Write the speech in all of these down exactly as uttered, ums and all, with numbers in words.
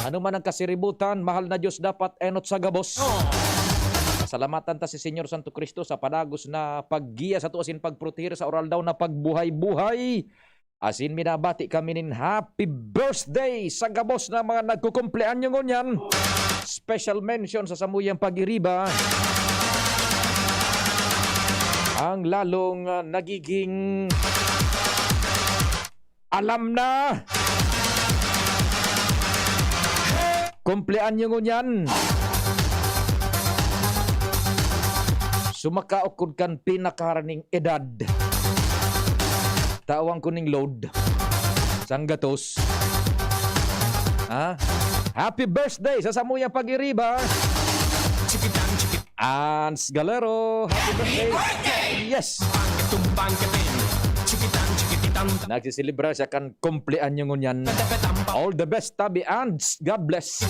Ano man ang kasiributan, mahal na Diyos, dapat enot sa gabos. Salamatan ta si Señor Santo Cristo sa padagos na paggiya sa tuwa sin pagproteher sa oral daw na pagbuhay-buhay. Asin minabati kami nin happy birthday sa gabos na mga nagkukumpleanyo ngunyan. Special mention sa samuyang pag-iriba. Ang lalong, ah, nagiging alam na. Kumpleanyo ngunyan. Sumakaokod kan pinakaharaning edad. Tawan ko ning load. Sanggatos. Ha? Happy birthday sa samuyang pag-iriba. Ans Galero, happy birthday. Yes. Nagsiselebra siya kan kumpleanyo ngunyan. All the best, tabi, Ans. God bless.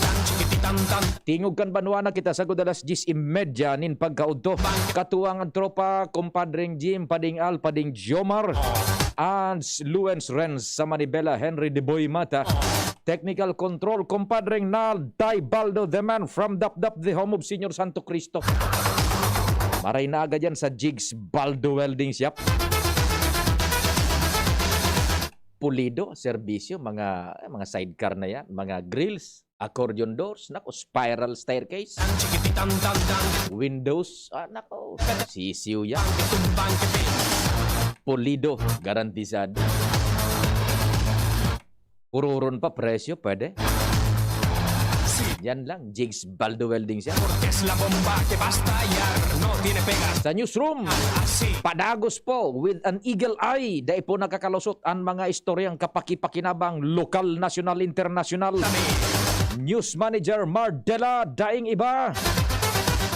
Tingog kan banwa na kita sagkod alas diyes y media nin pagkaudto. Katuwang ang tropa, kumpadreng Jim, Pading Al, Pading Jomar, Ans Luens Renz sa Manibela, Henry de Boy Mata. Technical control, kumpadreng Nald, Tay Baldo, the man from Dapdap, the home of Señor Santo Cristo. Maray na aga dyan sa Jigs Baldo Welding Shop. Pulido, serbisyo, mga, eh, mga sidecar na yan, mga grills, accordion doors, nako, spiral staircase, windows, ah, nako, sisiw yan. Pulido, garantisado. Ururon pa, presyo, pwede. Yan lang, Jigs Baldo Welding siya. Porque es la bomba que va a estallar, no tiene pegas. Sa newsroom, Así. Padagos po, with an eagle eye, dai po nakakalusot ang mga istoryang kapakipakinabang, lokal, nasyonal, internasyonal. News Manager Mardela, daing iba.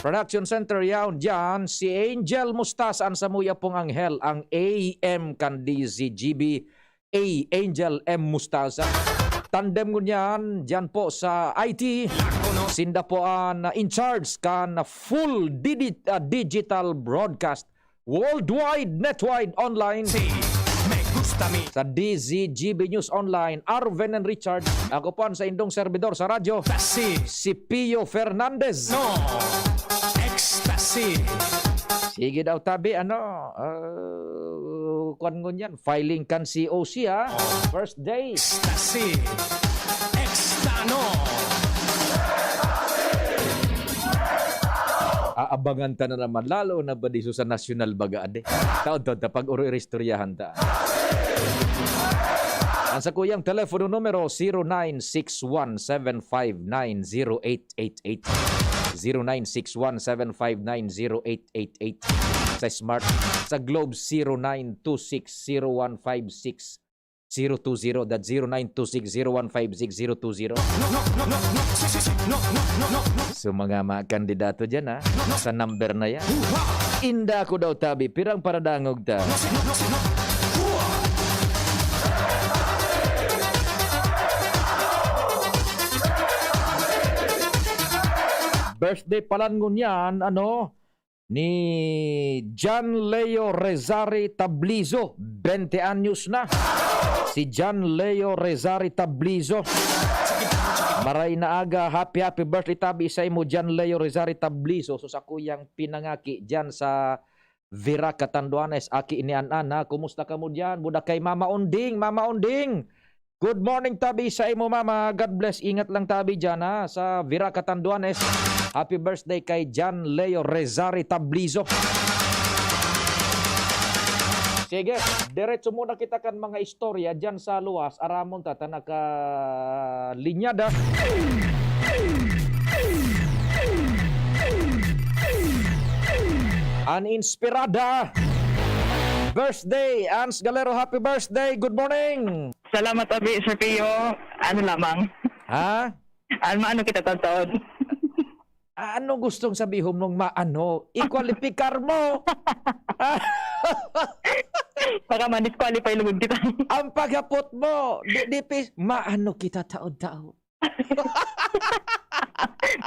Production Center yaon dyan, si Angel Mustasa, ang samuya pong anghel, ang A M kan D Z G B, A Angel M Mustasa. Tandem ngunyan, dyan po sa I T. Sinda po an, uh, in charge kan full didi-, uh, digital broadcast. Worldwide, netwide, online. Sí, me gusta mi. Sa D Z G B News Online, Arven and Richard. Ako po ang sa indong servidor sa radyo, Ecstasy. Si Pio Fernandez. No, ecstasy. Sige daw, tabi, ano, uh, kwan ngunyan, filing kan C O C, ha? Oh. First day. Ecstasy. Extano. Aabangan ta na naman, lalo na ba diso sa nasyonal baga, ade? Taon-taon ta, pag-oro-iristoryahan ta. Ang sakuyang telepono numero, zero nine six one seven five nine zero eight eight eight. Zero nine six one seven five nine zero eight eight eight. Sa Smart, sa Globe, zero nine two six zero one five six zero two zero, that zero nine two six zero one five six zero two zero. So, mga, mga kandidato dyan, ha, sa number na yan. Inda ko daw, tabi, pirang paradangog ta. Birthday palan ngunyan, ano, ni John Leo Rezari Tablizo, bente anyos na. Si John Leo Rezari Tablizo. Maray na aga, happy, happy birthday, tabi, sa imo, John Leo Rezari Tablizo. So, sa kuyang pinangaki dyan sa Virac, Catanduanes, aki ni An-an, ha? Kumusta kamo dyan? Buda kay Mama Onding, Mama Onding! Good morning, tabi, sa imo, Mama. God bless. Ingat lang, tabi, dyan, ha, sa Virac, Catanduanes. Happy birthday kay John Leo Rezari Tablizo. Sige, diretso muna kita kan mga istorya dyan sa luwas. Aramon ta, ta nakalinyada. An inspirada. Birthday, Ans Galero, happy birthday. Good morning. Salamat, Abi, Sir Pio. Ano lamang? Ha? Ano, maano kita taon-taon? Ah, ano gustong sabihon mong maano? Ikwalipikar mo. Baka ma-disqualify lugod kita. Ang paghapot mo, di, di pis-, maano kita taon-taon?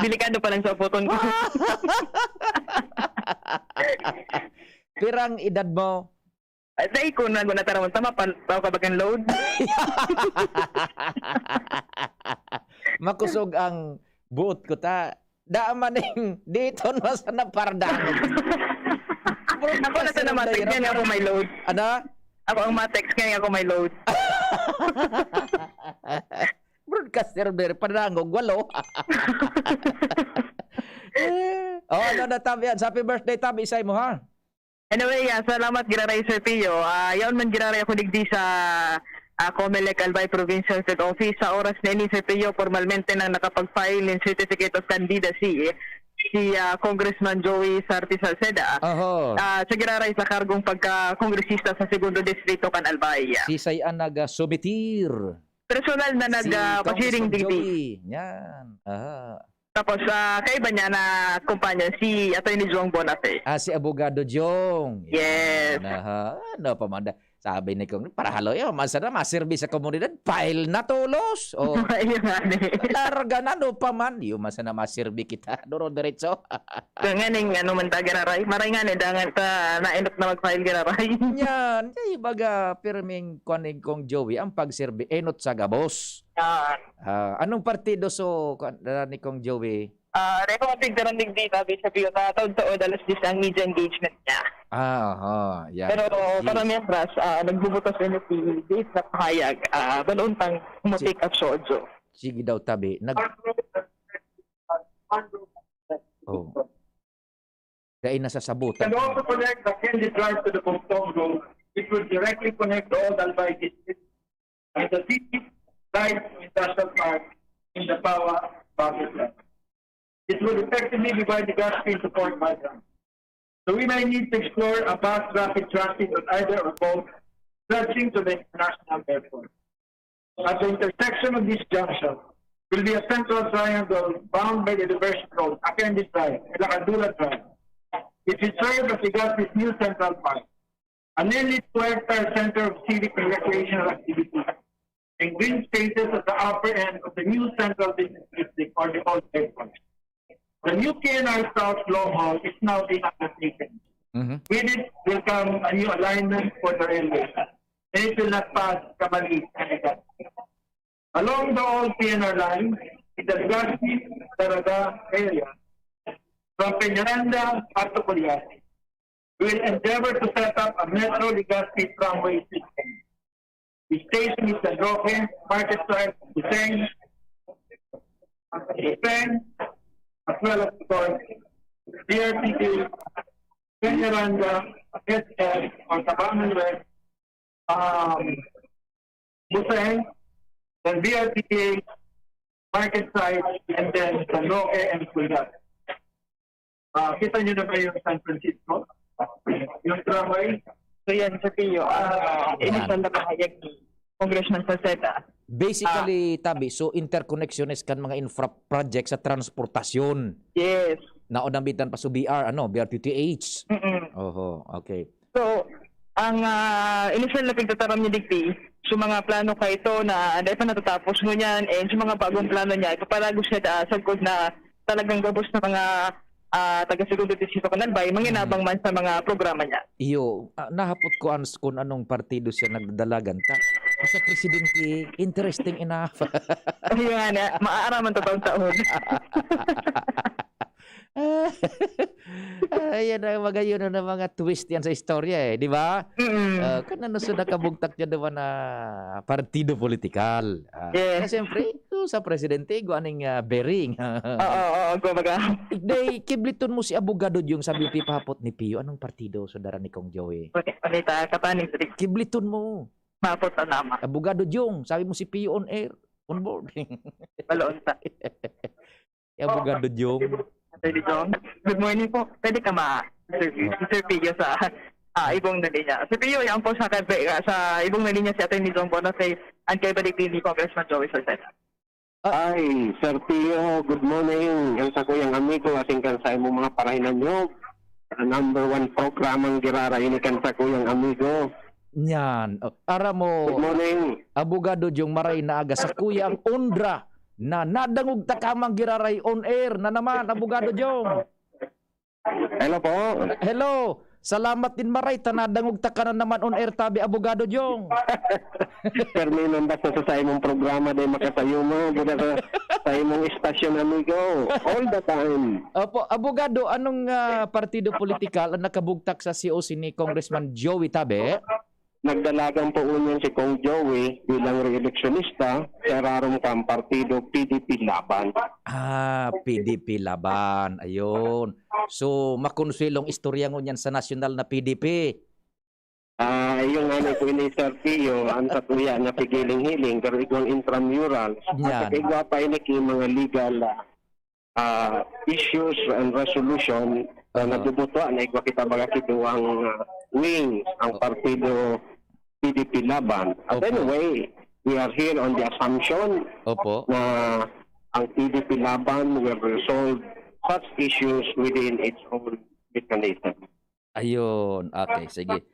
Delikado pa lang sa uputon ko. Pirang edad mo? Ay, dai ko na guna taramon. Tama pa, tama ka bagang load? Makusog ang buot ko ta. Daan man ning diton mo sa napardahan. Ako na sa naman, tignan niya kung may load. Ano? Ako ang ma-text niya kung may load. Broadcaster, very padangog, walo. Oh, ano na, Tabi? Happy birthday, Tabi, isay mo, ha? Anyway, ah, salamat, giraray, Sir Pio. Ah, yaon man, giraray, ako digdi sa, ah, Comelec Albay Provincial Field Office. Sa oras na ini, Sir Pio, formalmente nang nakapag-file ng Certificate of Candidacy, eh, si, ah, Congressman Joey Sarte Salceda. Oho. Ah, sa giraray sa kargong pagka-kongresista sa Segundo Distrito kan Albay. Sisay an nag-, ah, sumitir? Personal na nag, Si ah, Congressman pasiring digdi. Joey. Yan. Aha. Tapos, ah, kaiba niya na kumpanya, si Attorney Jong Bonate. Ah, si Abogado Jong. Yan. Yes. Aha. Ano pa man da-, sabi ni Kong, para haloy, oh, masa na maserbi sa komunidad, file na tolos. Oh. Ayun nga, ni. Larga na, no pa man. Yung masa na maserbi kita. Duro diretso. So, nga ning, ano man ta, giraray? Maray nga ni, dangan ta, nainot na mag-file, giraray. Yan. Kaya baga, pirming kuan ni Kong Joey, ang pagserbi, enot sa gabos. Ah. Ah, anong partido so, kuan, dara ni Kong Joey? Ah, dai pa man pigdaran digdi, tabi sa Pio, ta taon-taon, alas diyes ang media engagement niya. Ah, aha, yan. Pero, Yes. para mientras, ah, nagbubutas na si Dave na pahayag, ah, baloon tang Si- humapik at shoujo. Sige daw, tabi. Nag- Oh. Dai nasasabutan. Can also connect the Candy Drive to the Bugtong Road. It will directly connect the old Albay district and the city right to Industrial Park in the Pawa Public Land. It will effectively divide the gas into four quadrants. So we may need to explore a bus rapid transit on either or both, stretching to the international airport. At the intersection of this junction will be a central triangle bound by the diversion road, Akendi Drive, and Lacandula Drive. It will serve as Legazpi's new central point, a nearly two-hectare center of civic and recreational activities and green spaces at the upper end of the new central business district or the old airport. The new K N R South Long Haul is now being undertaken. Mhm. With it will come a new alignment for the railway, and it will not pass Camalig and Legazpi. Along the old K N R line, in the Legazpi, Daraga area, from Peñaranda up to Coliase, we will endeavor to set up a Metro Legazpi tramway system. The station is San Roque, Market Side, Buseng, Buseng, as well as, of course, B R T K, Peñaranda, S S, or Tabangan West, um, Buseng, then B R T K, Market Side, and then San Roque and Culgado. Ah, kita niyo na ba yung San Francisco? Yung tramway? So yan, Sir Pio, ah, Yan. initial na pahayag ni Congressman Salceda. Basically, Ah. Tabi, so interconnections kan mga infra projects sa transportasyon. Yes. Naunambitan pa sa B R, ano, B R T T H. Mm-mm. Oho, okay. So, ang, ah, initial na pagtataram ni Digpi, so mga plano ka ito na dai pa natatapos ngunyan, and sa mga bagong plano niya, ipapalagos niya, ah, sagkod na talagang gabos na mga, ah, taga Segundo Distrito kan Albay, manginabang Mm. man sa mga programa niya. Iyo, ah, nahapot ko ans-, kung anong partido siya nagdalagan ta. Sa presidente, interesting enough. Ayun nga na, maaaraman to taon-taon. Ayan ang mga yun na mga twist yan sa istorya eh, di ba? Mm. Ah, kung ano sa nakabugtak niya naman na partido politikal. Ah, Yes. na siyempre, ito sa presidente, igwa ning, ah, bearing. Oo, oo, kumbaga. Day, kibliton mo si Abogado Jong, sabi yung pipahapot ni Pio, anong partido sa dara ni Kong Joey? Pati, pati ta, kataning sa Kibliton mo. Mapot na naman. Abogado Jong, sabi mo si Pio on air, on board. Baloon ta. Eh, Abogado Jong. Attorney Jong, good morning po. Pwede ka ma-interview si Sir Pio sa, ah, ibong na linya. Sir Pio, yan po sa, sa ibong na linya si Attorney Jong Bonate, ang kaiba ni Congressman Joey Salceda. Ah. Ay, Sir Pio, good morning. Ang sakuyang amigo, asin kan sa imong mga parahinanyog. Ang number one programang girara, ini kan sakuyang amigo. Yan. Oh, ara mo, Good morning. Abogado Jong, maray na aga, sakuya ang undra na nadangog ta ka man giraray on air na naman, Abogado Jong. Hello po. Hello. Salamat din, maray ta nadangog ta ka na naman on air, tabi, Abogado Jong. Permi man basta sa, sa imong programa, day makasayuma, buda sa Ay, mong istasyon, amigo. All the time. Opo, abogado, anong ah, partido politikal ang nakabugtak sa C O C ni Congressman Joey Tabe? Nagdalagan po ngunyan si Kong Joey bilang re-electionista sa irarom kan partido P D P Laban. Ah, P D P Laban. Ayun. So, makonsuelong istorya ngunyan sa nasyonal na P D P. Ah, yung ano po ini, Sir Pio, ang tatuya na pigiling-hiling, pero igwang intramural. Yan. At igwa pa ini yung mga legal ah, ah, issues and resolution na Aha. nabubutuan na igwa kita baga kiduwang ah, wing ang partido P D P Laban. At Opo. Anyway, we are here on the assumption Opo. na ang P D P Laban will resolve such issues within its own mechanism. Ayun. Okay, sige.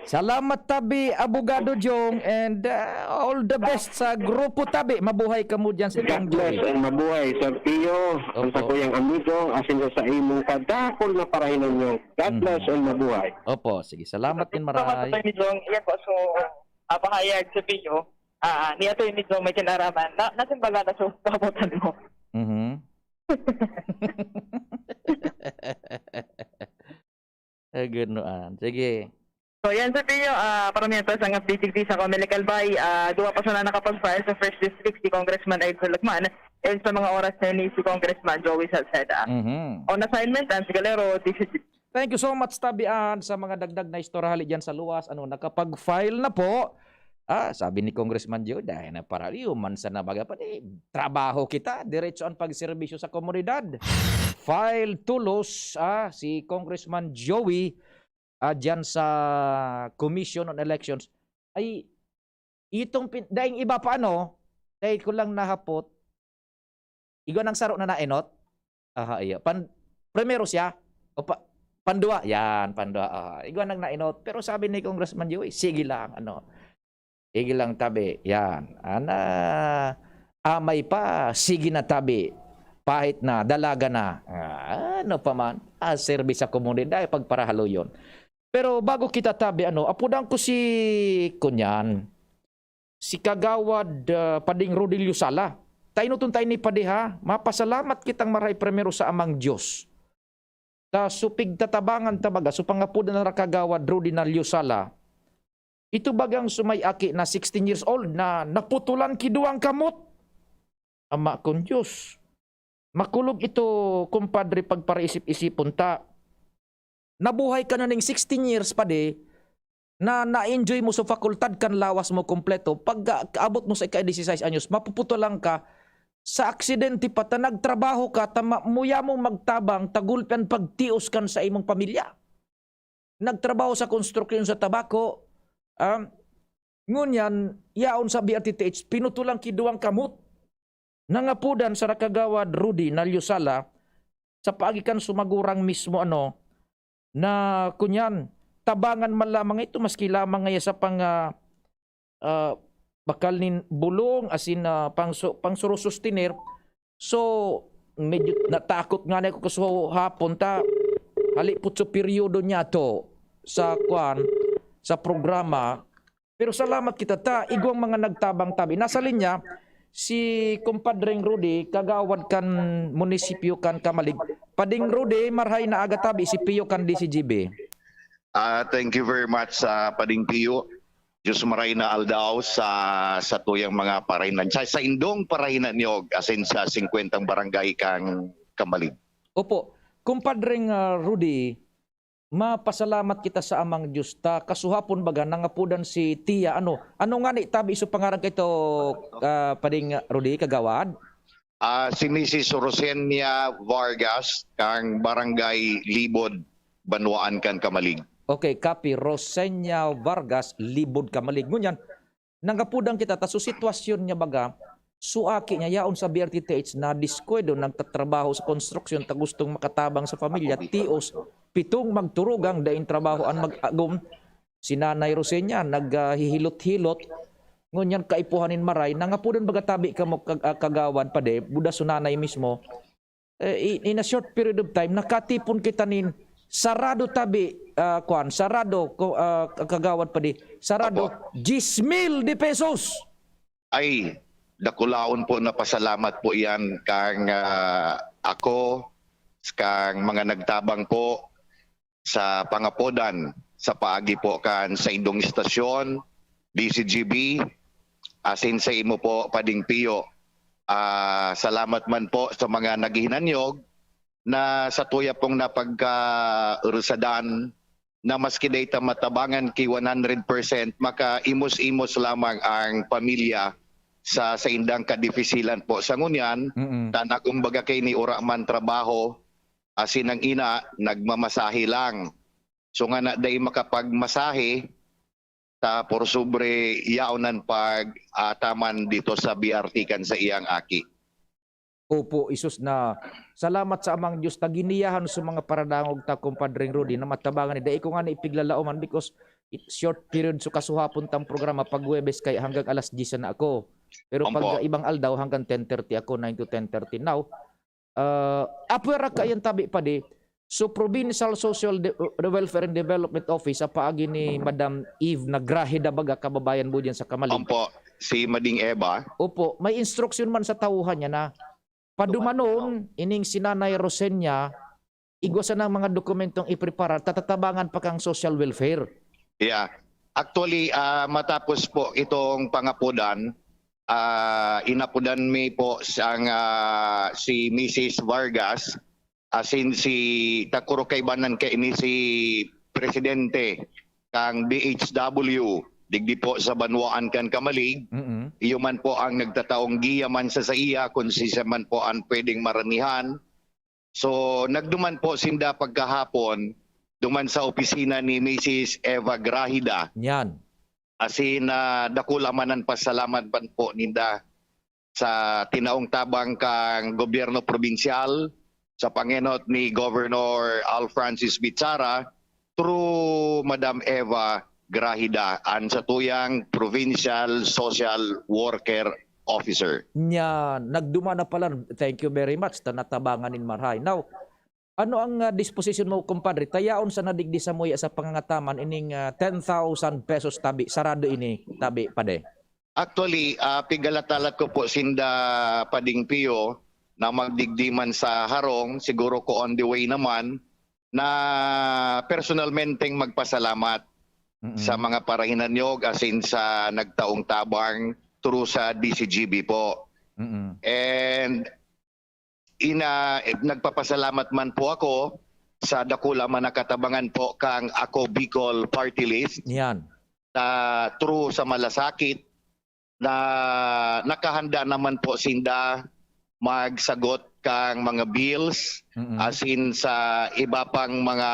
Salamat tabi, Abogado Jong, and uh, all the best sa Grupo Tabi. Mabuhay kamo dyan sa God bless Jollibee. And mabuhay, Sir Pio, ang Opo. sakuyang amigo, asin sa imong kadakol na parahinan nyo. God Mhm. Bless and mabuhay. Opo, sige. Salamat din, Salamat Maray. sa inyo, Jong. Iyan po, so, ah, pahayag sa Pio, ah, ni Attorney Jong may kinaraman. Na, nasimbaga na, so, kabutan mo. Mhm. Eh, ganoon. Sige. So, yan sa Pio, ah, para mientras ang updating sa Comelec Albay, ah, duwa pa sana nakapag-file sa First District si Congressman Aidol Lagman and sa mga oras na ini si Congressman Joey Salceda. Mhm. On assignment, Hans Galero, D C G. Thank you so much, Tabian, sa mga dagdag na istorya hali dyan sa luwas. Ano, nakapag-file na po. Ah, sabi ni Congressman Joey, dahil na paraliw man sa nabaga pa, di, trabaho kita, diretso ang pagserbisyo sa komunidad. File tulos, ah, si Congressman Joey, ah, dyan sa Commission on Elections. Ay, itong, pin- daing iba pa, ano, dahil ko lang nahapot, igwa nang saro na naenot. Aha, iya. Pan, primero siya. O pa, pandua. Yan, pandua. Aha. Igwa nang naenot. Pero sabi ni Congressman Joey, sige lang, ano. Sige lang, tabi. Yan. Ana, amay pa, sige na, tabi. Pahit na, dalaga na. Ah, ano pa man, ah, service sa komunidad, pagparahaloyon. Pero bago kita tabi, ano, apudan ko si, kunyan, si Kagawad ah, Pading Rodilio Sala. Tainoton tayo ni Padi ha, mapasalamat kitang maray primero sa Amang Diyos. Ta supig tatabangan ta baga, so pangapudan na Kagawad Rudy Nalio Sala. Ito bagang sumay aki na sixteen years old na naputulan kiduwang kamot. Ama kong Diyos. Makulog ito, kumpadre, pagparaisip-isipon ta. Nabuhay ka na ning sixteen years, padi, na na-enjoy mo sa fakultad kan lawas mo kompleto. Pag abot mo sa ika-disisais anyos, mapuputulan ka sa aksidente pa ta nagtrabaho ka, ta ma- muya mong magtabang, tagulpian pagtios kan sa imong pamilya. Nagtrabaho sa konstruksyon sa Tabaco, ah, ngunyan, yaon sa B R T T H, pinutulang kiduwang kamot. Nangapudan sa Kagawad Rudy Nalio Sala, sa paagi kan sumagurang mismo, ano, na kunyan, tabangan man lamang ito, maski lamang ngaya sa pang, ah, ah, bakal nin bulong, asin, ah, pang, pang surusustener. So, medyo natakot nga na ako kaso hapon ta, halipot sa peryodo niya to sa kwan, sa programa. Pero salamat kita ta, igwang mga nagtabang tabi. Nasa linya, si Kumpadreng Rudy, kagawad kan munisipyo kan Camalig. Pading Rudy, marhay na aga tabi, si Pio kan D C G B. Ah, thank you very much sa Pading Pio. Diyos maray na aldaw sa sa tuyang mga parahinan. Sa, sa indong parahinan niyog, asin sa singkwentang barangay kang Camalig. Opo. Kumpadreng ah, Rudy, mapasalamat kita sa Amang Diyos ta kasuhapon baga nangapudan si Tia. Ano? Ano nga ni tabi iso pangaran kay to, ah, Pading Rudy, kagawad? Ah, si Missus Rosenia Vargas kang Barangay Libod, Banwaan kan Camalig. Okay, copy. Rosenia Vargas, Libod, Camalig. Ngunyan, nangapudan kita ta so sitwasyon niya baga, so aki niya yaon sa B R T T H na diskuedo, nagtatrabaho sa konstruksyon ta gustong makatabang sa pamilya, tios, pitong magturugang daing trabaho an mag-agom. Si Nanay Rosenia naghihilot-hilot. Ngunyan kaipuhan nin maray, nangapudan baga tabi kamo kag- ah, kagawad padi, buda so nanay mismo. Eh, in, in a short period of time, nakatipon kita nin sarado tabi, ah, kwan, sarado ko ah, kagawad padi, sarado Opo. diyes mil de pesos. Ay, dakulaon po na pasalamat po iyan kang, ah, ako, kang mga nagtabang po sa pangapodan sa paagi po kan saindong istasyon, D Z G B, asin sa imo po, Pading Pio. Ah, salamat man po sa mga naghinanyog na satuya pong napagkarusadan na maski dai ta matabangan ki one hundred percent, makaimos-imos lamang ang pamilya sa saindang kadifisilan po. Sa ngunyan, Mm. ta na kumbaga kaini ora man trabaho, asin ang ina nagmamasahe lang. So, ngana dai makapagmasahe, ta por sobre yaon an pag-ataman dito sa B R T kan saiyang aki. Opo, isus na. Salamat sa Amang Diyos ta giniyahan sa mga paradangog ta, Compadre Rudy, na matabangan ni. Dai ko ngani piglalaoman because it, short period so kasuhapon tang programa, pag Huwebes kay hanggang alas diyes na ako. Pero pag Opo. ibang aldaw, hanggang ten thirty ako, nine to ten thirty. Now, ah, apwera ka yan tabi pa di. So, Provincial Social De-, Welfare and Development Office, sa paagi ni Madam Eve Nagrahida baga, kababayan mo diyan sa Kamalig. Opo, si Mading Eva. Opo, may instruction man sa tauhan niya na padumanon ining si Nanay Rosenia, igwa sana ang mga dokumentong ipreparar, tatatabangan pa kang social welfare. Yeah. Actually, ah, matapos po itong pangapodan, ah, inapodan mi po sang, ah, si Missus Vargas, asin si, ta kuro kaibanan kaini si presidente kang B H W, digdi po sa banwaan kan Kamalig. Mm. Iyo man po ang nagtataong giya man sa saiya, kung siya man po ang pwedeng maramihan. So, nagduman po sinda pagkahapon, duman sa opisina ni Missus Eva Grahida. Yan. Asin, ah, dakula man an pasalamat man po ninda sa tinaong tabang kan gobyerno probinsyal, sa pangenot ni Governor Al Francis Bichara, through Madam Eva Grahida, an satuyang Provincial Social Worker Officer. Nya, nagduman na pala. Thank you very much. Ta natabangan nin marahay. Now, ano ang, ah, disposisyon mo, kumpadre? Ta yaon sana digdi samuya sa pangangataman ining, ah, ten thousand pesos tabi. Sarado ini, tabi, pade. Actually, ah, pigalatalat ko po sinda, Pading Pio, na magdigdi man sa harong, siguro ko on the way naman, na personalmenteng magpasalamat Mm. sa mga parahinanyog, asin sa nagtaong tabang through sa D C G B po. Mm. And ina-, nagpapasalamat man po ako sa dakula man na katabangan po kang Ako Bicol Party List. Yan. Na through sa malasakit na nakahanda naman po sinda magsagot kang mga bills, Mm. asin sa iba pang mga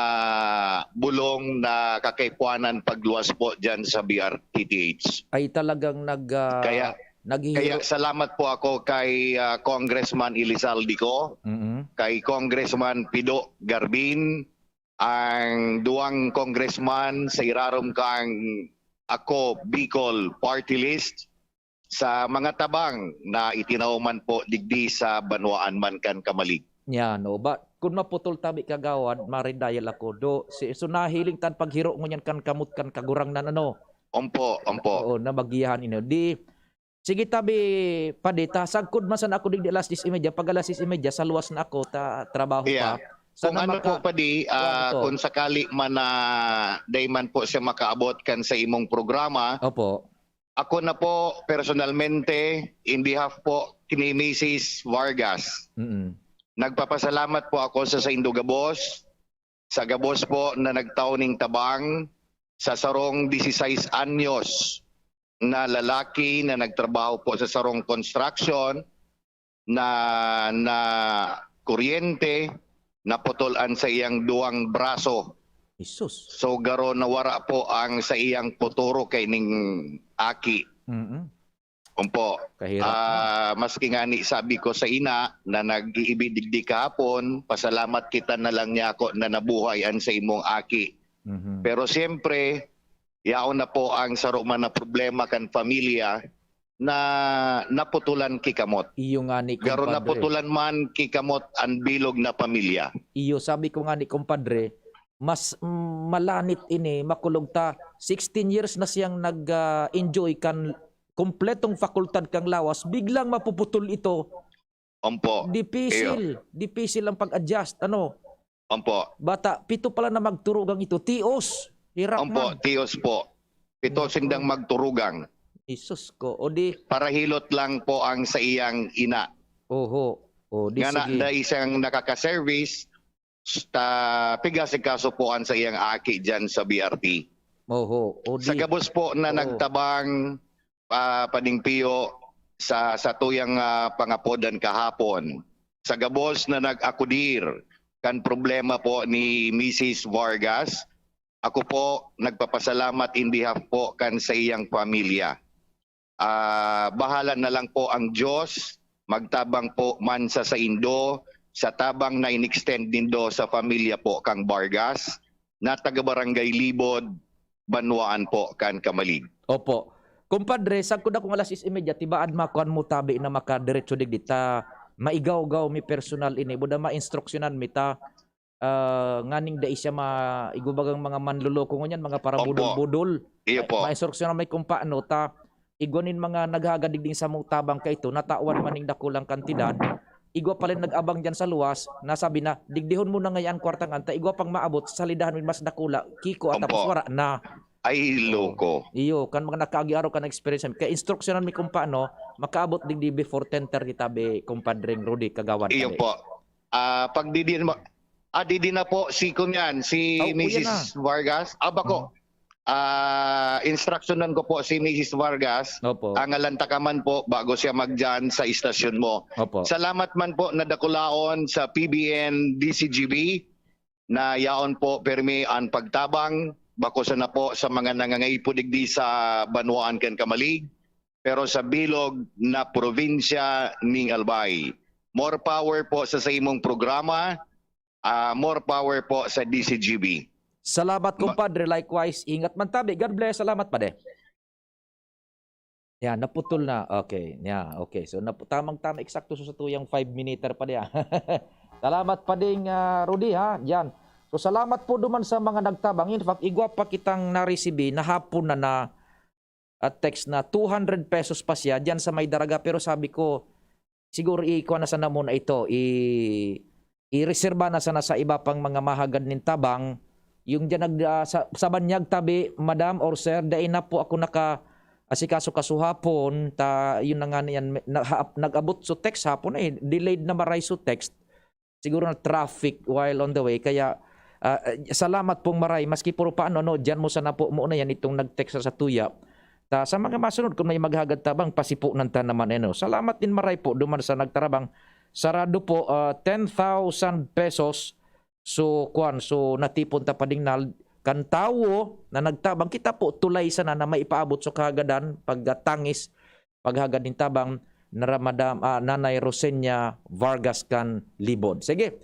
bulong na kakaipuanan pagluwas po dyan sa B R T T H. Ay talagang nag, ah, Kaya, naghihiro- kaya salamat po ako kay, ah, Congressman Elizalde Co, Mm. kay Congressman Pido Garbin, ang duwang congressman sa irarom kang Ako Bicol Party List, sa mga tabang na itinao man po digdi sa banwaan man kan Kamalig. Yan, o ba, kun maputol tabi, kagawad, maridayal ako. Do, si, so nahiling tan paghiro ngunyan kan kamot kan Kagurangnan, ano? Ompo, ompo. Oo, na magiyahan ini. Di, sige tabi, padi, ta sagkod man sana ako digdi alas diyes y media. Pag alas diyes y media, sa luwas na ako, ta trabaho Yeah. pa. Kung Sana ano maka-, po, padi, kung ah, ano to. kung sakali man na dai man po siya makaabot kan sa imong programa, Opo. ako na po, personalmente, in behalf po ni Missus Vargas, Mm. nagpapasalamat po ako sa saindo gabos, sa gabos po na nagtao ning tabang, sa sarong dieciséis anyos na lalaki na nagtrabaho po sa sarong construction, na, na kuryente, naputol an saiyang duwang braso. Jesus. So, garo nawara po ang saiyang futuro kaining aki. Mm-mm. Ompo. Kahirap na. Ah, maski ngani sabi ko sa ina na nag-iibi digdi kahapon, pasalamat kita na lang niya ako na nabuhay an sa imong aki. Mhm. Pero siyempre, yaon na po ang saro man na problema kan pamilya na naputulan ki kamot. Iyo ngani, Garo kumpadre. naputulan man ki kamot an bilog na pamilya. Iyo, sabi ko ngani, kumpadre, mas, mm, malanit ini, makulog ta. Sixteen years na siyang nag, ah, enjoy kan kompletong fakultad kang lawas, biglang mapuputol ito. Ompo. Dipisil, Iyo. dipisil ang pag-adjust, ano? Ompo. Bata, pito pala na magturugang ito. Tios, hirap Ompo, man. tios po. Pito Nako. sindang magturugang. Isus ko. O di, Parahilot lang po ang sa iyang ina. Oho. O di, Nga na, sige. na isang nakaka-service, ta, pigasikaso po ang sa iyang aki dyan sa B R T. Oho. O Sa di, gabos po na Oo. nagtabang, ah, paningpiyo sa, sa tuyang, ah, pangapodan kahapon. Sa gabos na nag-akudir kan problema po ni Misis Vargas, ako po nagpapasalamat in behalf po kan sa iyang pamilya. Ah, bahala na lang po ang Diyos, magtabang po man sa saindo, sa tabang na in-extend nindo sa pamilya po kang Vargas, na taga Barangay Libod, Banwaan po kan Camalig. Opo. Kumpadre, sagkod akong alas sais y media, tibaad makuan mo tabi na makadiretso digdi ta maigawgaw mi personal ini. Buda mainstruksyonan mi ta, ah, nganing dai siya ma-, igwa bagang mga manloloko ngunyan, mga Opo. parabudol-budol. Iyo po. Mainstruksyonan mi kung paano ta igwa nin mga naghagad digding samong tabang kaito, natawan man ning dakulang kantidad, igwa pa rin nag-abang diyan sa luwas, nasabi na, "Digdihon mo na ngaya an kwarta ngan ta igwa pang maabot, salidahan mo mas dakula, kiko at Opo. tapos wara na." Ay, loko. Iyo, kan mga nakaagi-araw kan experience, kaya instruksyonan mi kung paano makaabot digdi before ten thirty tabi, Compadreng Rudy, Kagawad Iyo Kali. po. Ah, pagdidin mo, ah, didi na po si Kunyan, si Aw, kuya Missus na. Vargas. Ah, bako. Hmm. Ah, instruksyonan ko po si Missus Vargas. Opo. Ang alanta ka man po bago siya magdiyan sa istasyon mo. Opo. Salamat man po na dakulaon sa P B N D C G B na yaon po permi an pagtabang, bako sana po sa mga nangangaipo digdi sa banwaan kan Camalig, pero sa bilog na probinsya ning Albay. More power po sa, sa imong programa, ah, more power po sa D C G B. Salamat, Ma- kumpadre. Likewise, ingat man tabi. God bless. Salamat, pade. Yan, naputol na. Okay, yeah, okay. So, napu-, tamang-tama, eksakto sa satuyang five-minuter pa diya. Salamat pa ding, ah, Rudy, ha? Yan. So, salamat po duman sa mga nagtabang. In fact, igwa pa kitang naresibi na hapon na, na, ah, text na two hundred pesos pa siya diyan sa may Daraga. Pero sabi ko, siguro ikuha na sana muna ito, i-, ireserba na sana sa iba pang mga mahagad nin tabang. Yung diyan nag-, ah, sa, sa banyag tabi, madam or sir, dai na po ako naka-asikaso kasuhapon, ta, yun na nga niyan, me-, na, ha-, nag-abot so text hapon, eh, delayed na maray so text. Siguro na traffic while on the way. Kaya, ah, eh, salamat pong maray. Maski puro paano, no, diyan mo sana po muna yan itong nag-text sa, sa tuya. Ta, sa mga masunod, kung may maghagad tabang, pasipunan ta naman, eh, no. Salamat din maray po, duman sa nagtarabang. Sarado po, ah, ten thousand pesos. So, kwan, so, natipon ta pa ding nal-, kan tawo na nagtabang. Kita po, tulay sana na maipaabot sa kahagadan, pagtangis, paghagad nin tabang, na Ramadam-, ah, Nanay Rosenia Vargas kan Libod. Sige.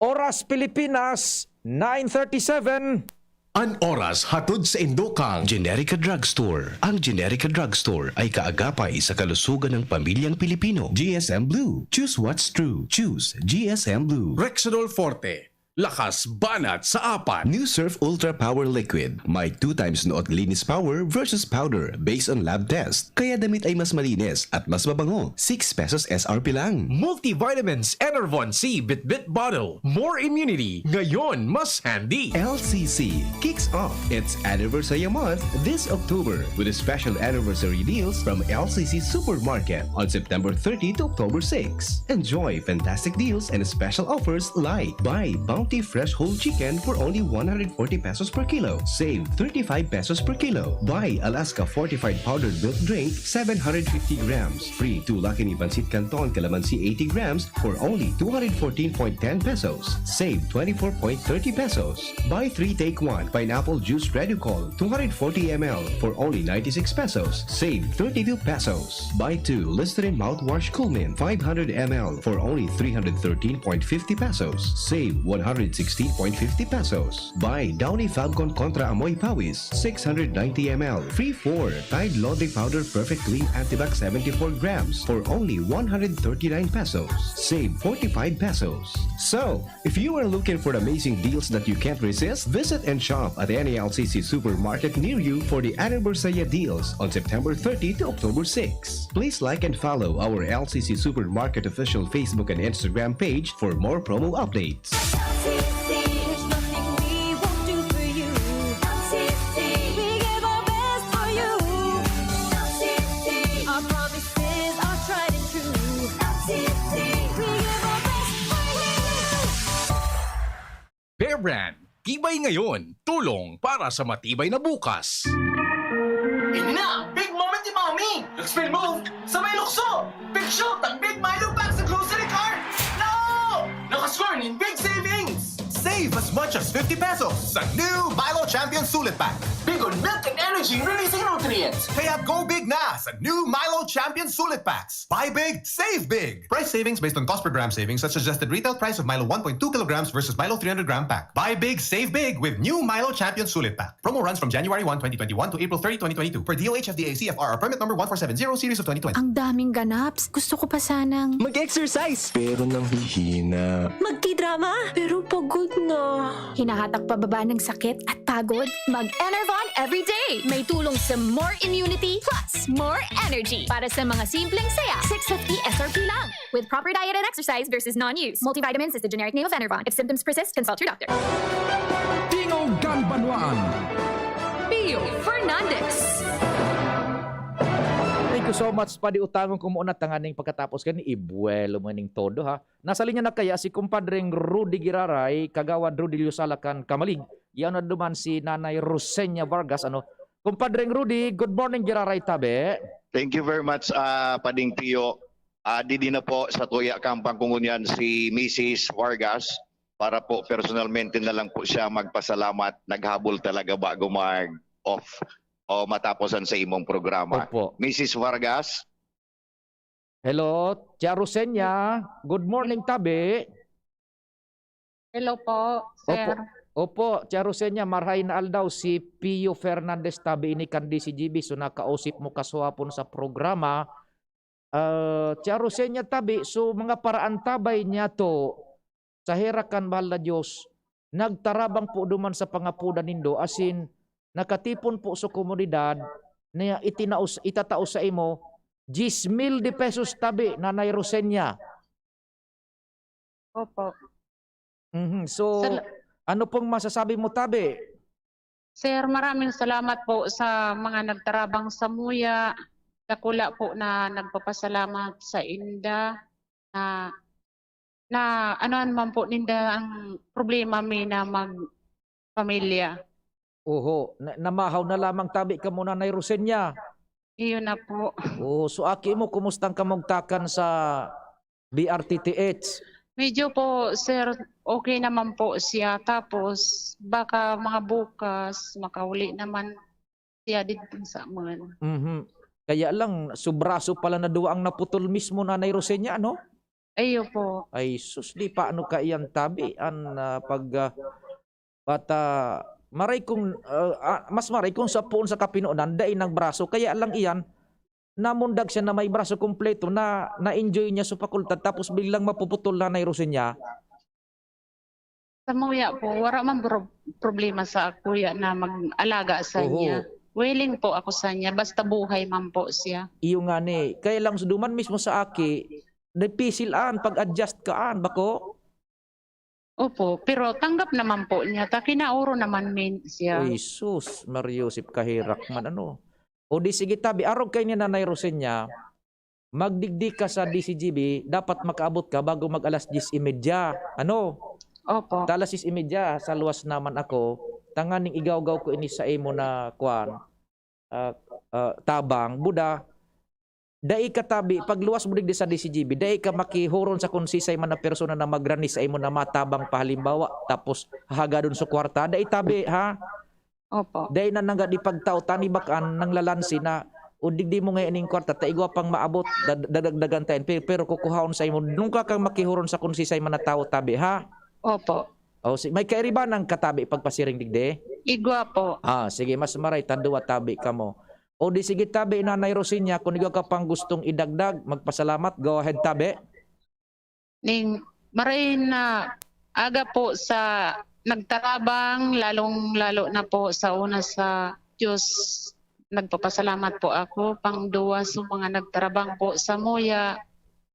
Oras Pilipinas, nine thirty-seven. An oras hatod saindo kan Generica Drugstore. Ang Generica Drugstore ay kaagapay sa kalusugan ng pamilyang Pilipino. G S M Blue. Choose what's true. Choose G S M Blue. Rexidol Forte. Lakas banat sa apat. New Surf Ultra Power Liquid. May two times not linis power versus powder based on lab test. Kaya damit ay mas malinis at mas mabango. Six pesos S R P lang. Multivitamins Enervon C Bitbit Bottle. More immunity. Ngayon, mas handy. L C C kicks off its anniversary month this October with special anniversary deals from L C C Supermarket on September thirty to October six. Enjoy fantastic deals and special offers like buy Bounty Fresh Whole Chicken for only one hundred forty pesos per kilo. Save thirty-five pesos per kilo. Buy Alaska Fortified Powdered Milk Drink, seven hundred fifty grams. Free two Lucky Me Pancit Canton Calamansi eighty grams for only two hundred fourteen point ten pesos. Save twenty-four point thirty pesos. Buy three, take one Pineapple Juice Reducol, two hundred forty M L for only ninety-six pesos. Save thirty-two pesos. Buy two Listerine Mouthwash Coolmint, five hundred M L for only three hundred thirteen point fifty pesos. Save one hundred hundred sixty point fifty pesos. Buy Downy Fabcon Kontra Amoy Pawis, six hundred ninety M L, free four, Tide Laundry Powder Perfect Clean Antibac seventy-four grams for only one hundred thirty-nine pesos. Save forty-five pesos. So, if you are looking for amazing deals that you can't resist, visit and shop at any L C C supermarket near you for the Anniversary Deals on September thirty to October six. Please like and follow our L C C Supermarket official Facebook and Instagram page for more promo updates. L C C, there's nothing we won't do for you. L C C, we give our best for you. L C C, our promises are tried and true. L C C, we give our best for you. Bear Brand, tibay ngayon, tulong para sa matibay na bukas. Ini na, big moment ni Mommy! Nag-spin move, sabay lukso! Big shot ang Big Milo Pack sa grocery cart! No! Nakascore nin big savings! Save as much as fifty pesos sa new Milo Champion Sulit Pack. Big on milk and energy releasing nutrients. Kaya go big na sa new Milo Champion Sulit Packs. Buy big, save big. Price savings based on cost per gram savings at suggested retail price of Milo one point two kilograms versus Milo three hundred gram pack. Buy big, save big with new Milo Champion Sulit Pack. Promo runs from January one, twenty twenty-one to April thirty, twenty twenty-two, per D O H F D A C F R or permit number one four seven zero series of twenty twenty. Ang daming ganaps. Gusto ko pa sanang Mag-exercise! Pero nanghihina. Magtidrama! Pero pagod na. Hinahatak pababa ng sakit at pagod? Mag-Enervon everyday! May tulong sa more immunity plus more energy. Para sa mga simpleng saya, six fifty S R P lang. With proper diet and exercise versus non-use. Multivitamins is the generic name of Enervon. If symptoms persist, consult your doctor. Tingog kan Banwaan. Pio Fernandez. Thank you so much, Padi. Utangon ko muna tanganing pagkatapos kani, ibuwelo mo ning todo, ha. Nasa linya na kaya si Kumpadreng Rudy Giraray, Kagawad Rudy Liusala kan Kamalig. Yan na duman si Nanay Rosenia Vargas, ano. Kumpadreng Rudy, good morning, Giraray, tabi. Thank you very much, ah, Pading Pio. Ah, didi na po sa tuya kang pangkungunyan si Missus Vargas para po personalmente na lang po siya magpasalamat. Naghabol talaga bago mag-off o matapos ang sa imong programa. Opo. Missus Vargas? Hello, Tia Rosenia. Good morning, tabi. Hello po, sir. Opo, opo, Tia Rosenia, marhay na aldaw, si Pio Fernandez tabi ini kan D C G B. So, nakausip mo kasuhapon sa programa. Ah, Tia Rosenia tabi, so, mga paraan tabay niya to, sa herak kan mahal na Diyos, nagtarabang po duman sa pangapodan nindo, asin nakatipon po sa komunidad na itinaos, itatao sa imo, diyes mil de pesos tabi, Nanay Rosenia. Opo. Mhm. So, Sal- ano pong masasabi mo, tabi? Sir, maraming salamat po sa mga nagtarabang samuya. Dakula po na nagpapasalamat sa inda na, na ano man po ninda ang problema mi na magpamilya. Oho, na, namahaw na lamang tabi kamo, Nanay Rosenia. Iyo na po. Oh, so aki mo, kumusta ang kamugtakan sa B R T T H? Medyo po, sir, okay naman po siya. Tapos, baka mga bukas, makauli naman siya dito sa mga Mhm. Kaya lang, su braso pala na duwa ang naputol mismo, Nanay Rosenia, ano? Ay, opo. Ay, sus, di paano kaiyan tabi an, ah, pag, ah, At, ah, maray kung, ah, ah, mas maray kung sa poon sa kapinonan, dai nang braso. Kaya lang iyan, namundag siya na may braso kompleto na na-enjoy niya sa fakultad tapos biglang mapuputol, Nanay Rosenia. Sa muya po, wala man bro-, problema sa kuya na mag-alaga sa Oho. niya. Willing po ako sa niya, basta buhay man po siya. Iyo nga ni. Kaya lang sa duman mismo sa aki, dipisil an pag-adjust ka an, bako? Opo, pero tanggap naman po niya, ta kinaoro naman min siya. Uy, sus, Mario Joseph, kaherak man, ano. O di sige, tabi, arog kay ni Nanay Rosenia, magdigdi ka sa D C G B, dapat makaabot ka bago mag alas diyes y media. Ano? Opo. Ta alas diyes y media, sa luwas naman ako, tanganing igawgaw ko ini sa imo na, kwan, ah, ah, tabang, buda, dai ka tabi, pagluwas mo digdi sa D C G B, dai ka makihuron sa kung sisay man na persona na magrani sa imo na matabang pa, halimbawa, tapos hahagadon sa kwarta, dai tabi, ha? Opo. Dai na nanggad ipagtao, tani bakaan nanglalansi na, o digdi mo ngayon ning kwarta, ta igwa pang maabot, dad-, dadagdagan ta yan, pe-, pero kukuhaon sa imo, nung ka kang makihuron sa kung sisay man na tawo tabi, ha? Opo. O, si, may kairibanan ka tabi pagpasiring digdi? Igwa po. Ah, sige, mas maray ta duwa tabi kamo. O di sige tabi, Nanay Rosenia, kung igwa ka pang gustong idagdag, magpasalamat, go ahead tabi. Ning, maray na aga po sa nagtarabang, lalong-lalo na po sa una sa Diyos. Nagpapasalamat po ako. Pangduwa sa mga nagtarabang po sa Muya.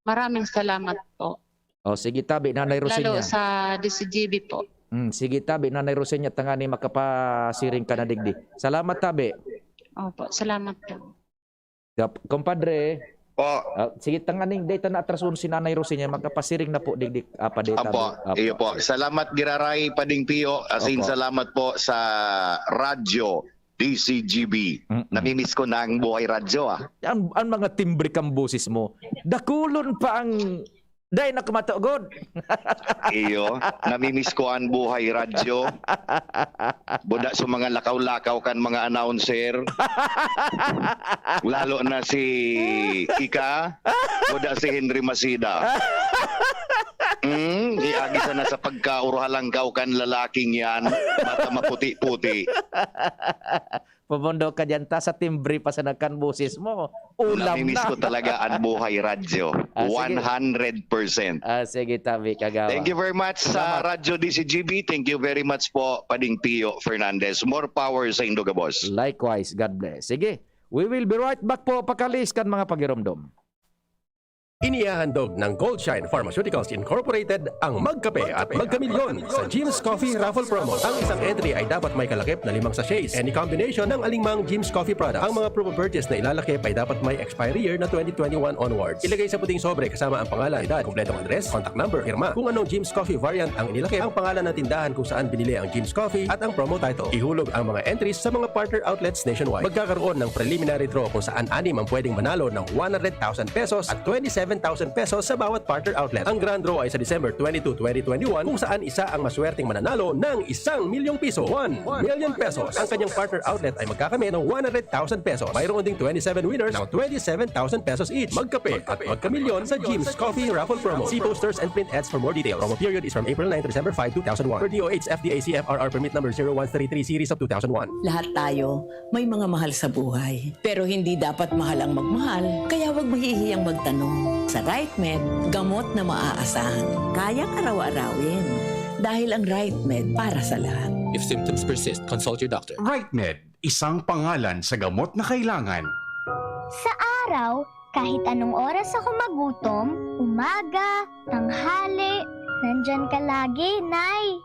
Maraming salamat po. O, sige tabi, Nanay Rosenia. Lalo sa D C G B po. Hmm, sige tabi, Nanay Rosenia, tangani makapasiring ka na digdi. Salamat tabi. Opo, salamat po. Kap-, kumpadre. Po. Ah, sige, tanganing data na atrason si Nanay Rosenia, makapasiring na po digdi, apa, data Apo, mo. Apo. Iyo po. Salamat, Giraray, Pading Pio. As in, Opo. Salamat po sa radyo, D C G B. Mm-mm. Namimiss ko na ang buhay radyo, ah. Ang, ang mga timbre kang boses mo, dakulon pa ang, dai na kumatugod. Iyo, namimiss ko ang buhay radyo. Buda sa mga lakaw-lakaw kan mga announcer. Lalo na si Ika, buda si Henry Masida. Hmm, iagi sana sa pagkaurhalangkaw kan lalaking yan, mata maputi-puti. Pupundo ka diyan, ta sa timbre pa sa nagkan boses mo. Ulam Namimiss na. Ko talaga ang buhay radyo. Ah, sige. One hundred percent. Ah, sige, tabi, kagawa. Thank you very much sa Salamat. Radyo D C G B. Thank you very much po, Pading Pio Fernandez. More power sa Indogabos. Likewise, God bless. Sige, we will be right back po, pakalis kan mga pagiromdom. Inihahandog ng Goldshine Pharmaceuticals Incorporated ang Magkape at Magkamilyon sa Jim's Coffee Raffle Promo. Ang isang entry ay dapat may kalakip na limang sachets. Any combination ng aling mang Jim's Coffee product. Ang mga proof of purchase na ilalakip ay dapat may expiry year na twenty twenty-one onwards. Ilagay sa puting sobre kasama ang pangalan, edad, kompletong address, contact number, pirma. Kung anong Jim's Coffee variant ang inilakip, ang pangalan ng tindahan kung saan binili ang Jim's Coffee at ang promo title. Ihulog ang mga entries sa mga partner outlets nationwide. Magkakaroon ng preliminary draw kung saan anim ang pwedeng manalo ng one hundred thousand pesos at twenty-seven thousand pesos sa bawat partner outlet. Ang grand draw ay sa December twenty-two, twenty twenty-one, kung saan isa ang maswerteng mananalo ng isang milyong piso, one million pesos. Ang kanyang partner outlet ay magkakamit ng one hundred thousand pesos. Mayroon ding twenty-seven winners na twenty-seven thousand pesos each. Magkape at magkamilyon sa Jim's Coffee Raffle Promo. See posters and print ads for more details. Promo period is from April nine to December five, two thousand one. Per D O H F D A C F R R permit number zero one three three series of two thousand one. Lahat tayo may mga mahal sa buhay. Pero hindi dapat mahal ang magmahal, kaya huwag mahihiyang magtanong. Sa Right Med, gamot na maaasahan. Kayang araw-arawin. Dahil ang Right Med para sa lahat. If symptoms persist, consult your doctor. Right Med, isang pangalan sa gamot na kailangan. Sa araw, kahit anong oras ako magutom, umaga, tanghali, nandyan ka lagi, Nay.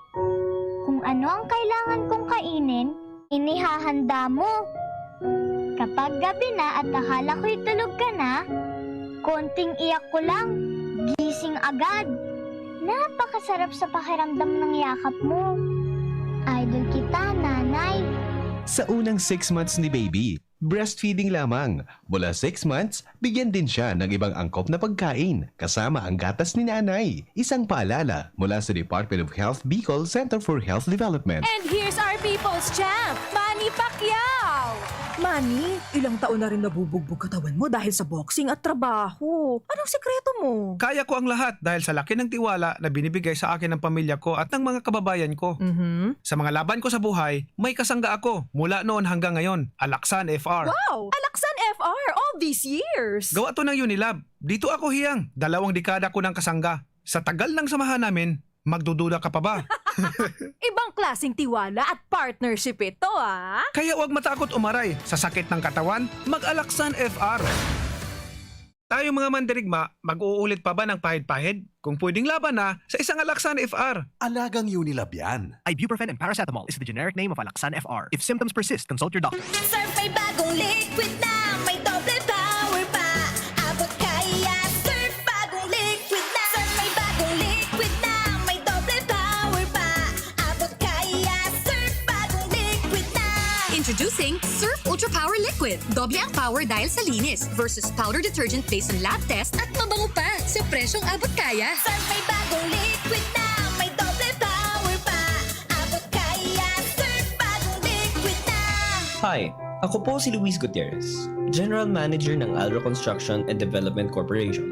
Kung ano ang kailangan kong kainin, inihahanda mo. Kapag gabi na at akala ko'y tulog ka na, konting iyak ko lang, gising agad. Napakasarap sa pakiramdam ng yakap mo. Idol kita, Nanay. Sa unang six months ni baby, breastfeeding lamang. Mula six months, bigyan din siya ng ibang angkop na pagkain, kasama ang gatas ni nanay. Isang paalala mula sa Department of Health Bicol Center for Health Development. And here's our people's champ, Manny Pacquiao! Manny, ilang taon na rin nabubugbog katawan mo dahil sa boxing at trabaho. Anong sikreto mo? Kaya ko ang lahat dahil sa laki ng tiwala na binibigay sa akin ng pamilya ko at ng mga kababayan ko. Mhm. Sa mga laban ko sa buhay, may kasangga ako mula noon hanggang ngayon, Alaksan F R. Wow! Alaksan F R all these years! Gawa to ng Unilab. Dito ako hiyang, dalawang dekada ko ng kasangga. Sa tagal ng samahan namin, magdududa ka pa ba? Ibang klaseng tiwala at partnership ito, ah! Kaya huwag matakot umaray sa sakit ng katawan, mag-Alaksan F R. Tayong mga mandirigma, mag-uulit pa ba ng pahid-pahid? Kung pwedeng laban na, sa isang Alaksan F R. Alagang Unilab yan. Ibuprofen and paracetamol is the generic name of Alaksan F R. If symptoms persist, consult your doctor. Surf may bagong liquid na, may doble power pa. Abot kaya, Surf bagong liquid na. Surf may bagong liquid na, may doble power pa. Abot kaya, Surf bagong liquid na. Introducing Surf Ultra Power Liquid. Doble ang power dahil sa linis versus powder detergent based on lab test at mabango pa sa presyong abot kaya. Surf may bagong liquid na, may doble power pa. Abot kaya, Surf bagong liquid na. Hi, ako po si Luis Gutierrez, General Manager ng Alro Construction and Development Corporation.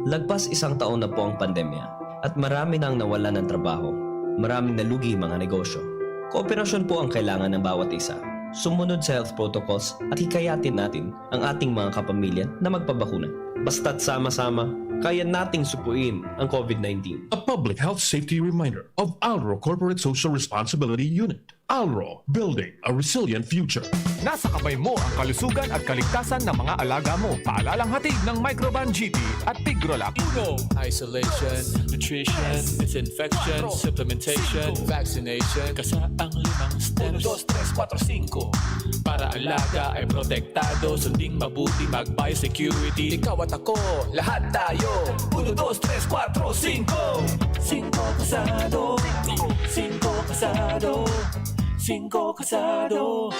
Lagpas isang taon na po ang pandemya at marami nang nawalan ng trabaho. maraming nalugi mga negosyo. Kooperasyon po ang kailangan ng bawat isa. Sumunod sa health protocols at hikayatin natin ang ating mga kapamilya na magpabakuna. Basta't sama-sama, kaya nating sukuin ang COVID nineteen. A public health safety reminder of Alro Corporate Social Responsibility Unit. Alro, building a resilient future. Nasa kamay mo ang kalusugan at kaligtasan ng mga alaga mo. Paalalang hatid ng Microban G T at Tigrolac. Uno, isolation, nutrition, disinfection, supplementation, vaccination. Kasa ang limang steps. Uno, dos, tres, kwatro, singko. Para alaga ay protektado, sunding mabuti, mag-biosecurity. Ikaw at ako, lahat tayo. Uno, dos, tres, kwatro, singko. Singko kasado. Singko kasado. Singko kasado.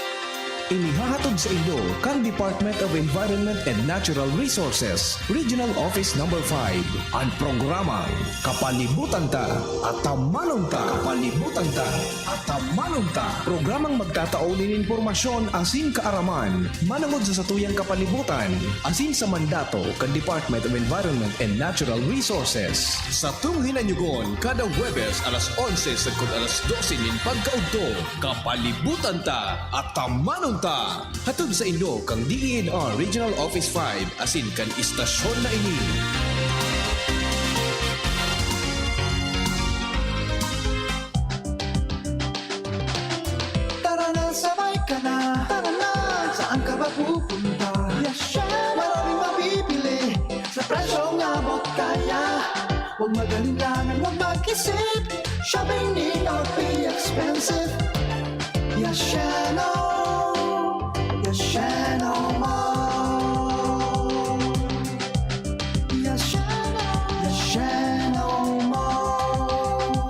Inihahatod sa inyo kan Department of Environment and Natural Resources, Regional Office Number five, an programang Kapalibutan Ta, Atamanon Ta. Kapalibutan Ta, Atamanon Ta. Programang magtatao nin impormasyon asin kaaraman manongod sa satuyang kapalibutan asin sa mandato kan Department of Environment and Natural Resources. Satong hinanyugon kada Huwebes alas onse sagkod alas dose nin pagkaudto. Kapalibutan Ta, Atamanon Ta! Hatod sa inyo kan D E N R Regional Office five asin kan istasyon na ini. Tara na, sabay ka na. Tara na, saan ka ba pupunta? Yasha! Maraming mabibili sa presyong abot kaya. Huwag mag-alinlangan, huwag mag-isip. Shopping need not be expensive. Yashano! Yashano Mall! Yashano! Yashano Mall!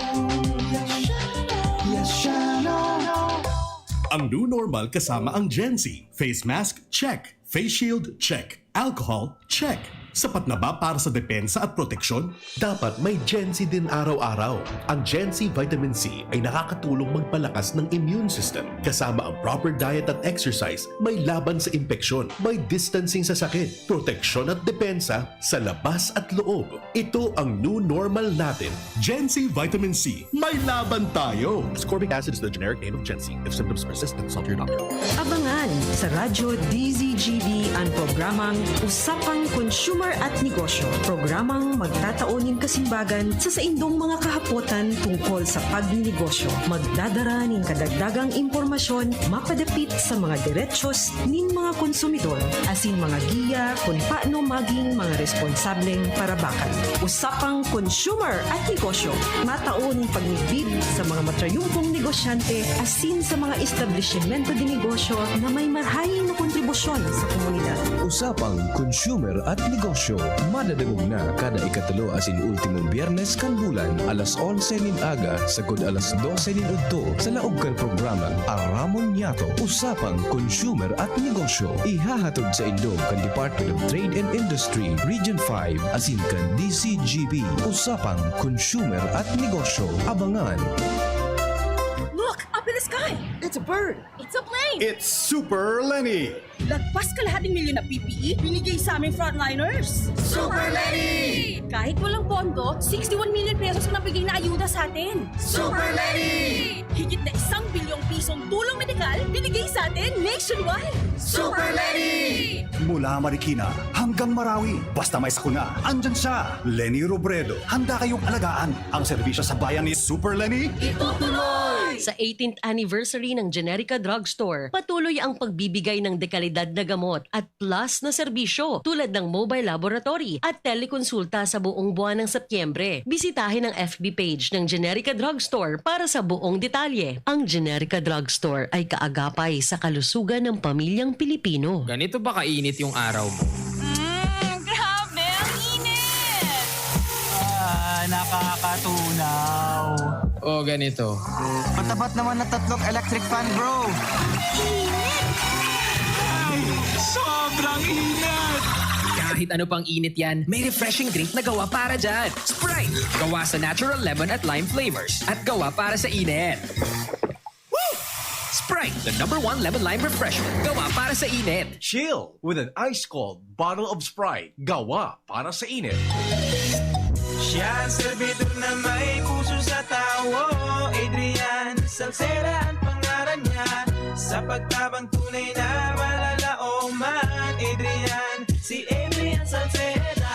Yashano! Yashano! Ang new normal kasama ang Gen Z. Face mask, check. Face shield, check. Alcohol, check. Sapat na ba para sa depensa at proteksyon? Dapat may Gen Z din araw-araw. Ang Gen Z Vitamin C ay nakakatulong magpalakas ng immune system. Kasama ang proper diet at exercise, may laban sa impeksyon, may distancing sa sakit, proteksyon at depensa sa labas at loob. Ito ang new normal natin. Gen Z Vitamin C, may laban tayo! Ascorbic acid is the generic name of Gen Z. If symptoms persist, consult your doctor. Abangan sa Radyo D Z G B an programang Usapang Consumer at Negosyo. Programang magtatao nin kasimbagan sa saindong mga kahapotan tungkol sa pagninegosyo. Magdadara nin kadagdagang impormasyon mapadapit sa mga derechos nin mga konsumidor asin mga giya kun paano maging mga responsableng parabakan. Usapang Consumer at Negosyo, matao nin pagmidbid sa mga matrayumpong negosyante asin sa mga establisimento de negosyo na may marhay na kontribusyon sa komunidad. Usapang Consumer at Negosyo, madadangog na kada ikatulo asin ultimong Biyernes kan bulan, alas onse nin aga sagkod alas dose nin udto, sa laog kan programang Aramon Niyato, Usapang Consumer at Negosyo. Ihahatod sa indo kan Department of Trade and Industry, Region five, asin kan D C G B, Usapang Consumer at Negosyo. Abangan! Look! Up in the sky! It's a bird! It's a plane! It's Super Lenny! Lagpas kalahati milyon na P P E, binigay sa aming frontliners! Super Lenny! Kahit walang pondo, sixty-one million pesos ang nabigay na ayuda sa atin! Super Lenny! Higit na isang bilyong pisong tulong medikal binigay sa atin nationwide! Super Lenny! Mula Marikina hanggang Marawi, basta may sakuna, andyan siya! Lenny Robredo, handa kayong alagaan. Ang serbisyo sa bayan ni Super Lenny, itutuloy! Sa eighteenth anniversary ng Generica Drugstore, patuloy ang pagbibigay ng dekalidad na gamot at plus na serbisyo tulad ng mobile laboratory at telekonsulta sa buong buwan ng Setyembre. Bisitahin ang F B page ng Generica Drugstore para sa buong detalye. Ang Generica Drugstore ay kaagapay sa kalusugan ng pamilyang Pilipino. Ganito ba kainit yung araw mo? Mm, grabe, ang init! Ah, nakakatunaw. O ganito. Matapat naman na tatlong electric fan, bro. Init! Ay, sobrang init! Kahit ano pang init yan, may refreshing drink na gawa para dyan. Sprite! Gawa sa natural lemon at lime flavors. At gawa para sa init. Woo! Sprite, the number one lemon lime refreshment. Gawa para sa init. Chill with an ice-cold bottle of Sprite. Gawa para sa init. Siya ang servidor na may puso sa tawo. Salceda ang pangaran niya, sa pagtabang tunay na malalaoman. Adrian, si Adrian Salceda.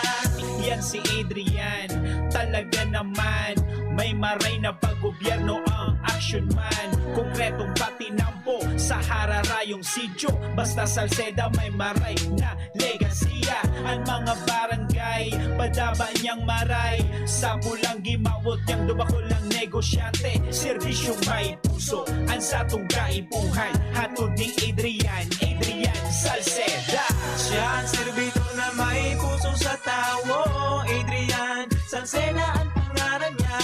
Yan si Adrian, talaga naman. May maray na pag-gobyerno ang action man. Konkretong patinampo sa hararayong sityo. Basta Salceda may maray na legasiya. Ang mga barangay, padaba niyang maray. Sa pulang gimawot niyang dumakol ang negosyante. Serbisyong may puso, ang satong kaipuhan. Hatod ni Adrian, Adrian Salceda. Siya ang servidor na may puso sa tawo. Adrian Salceda ang pangaran niya.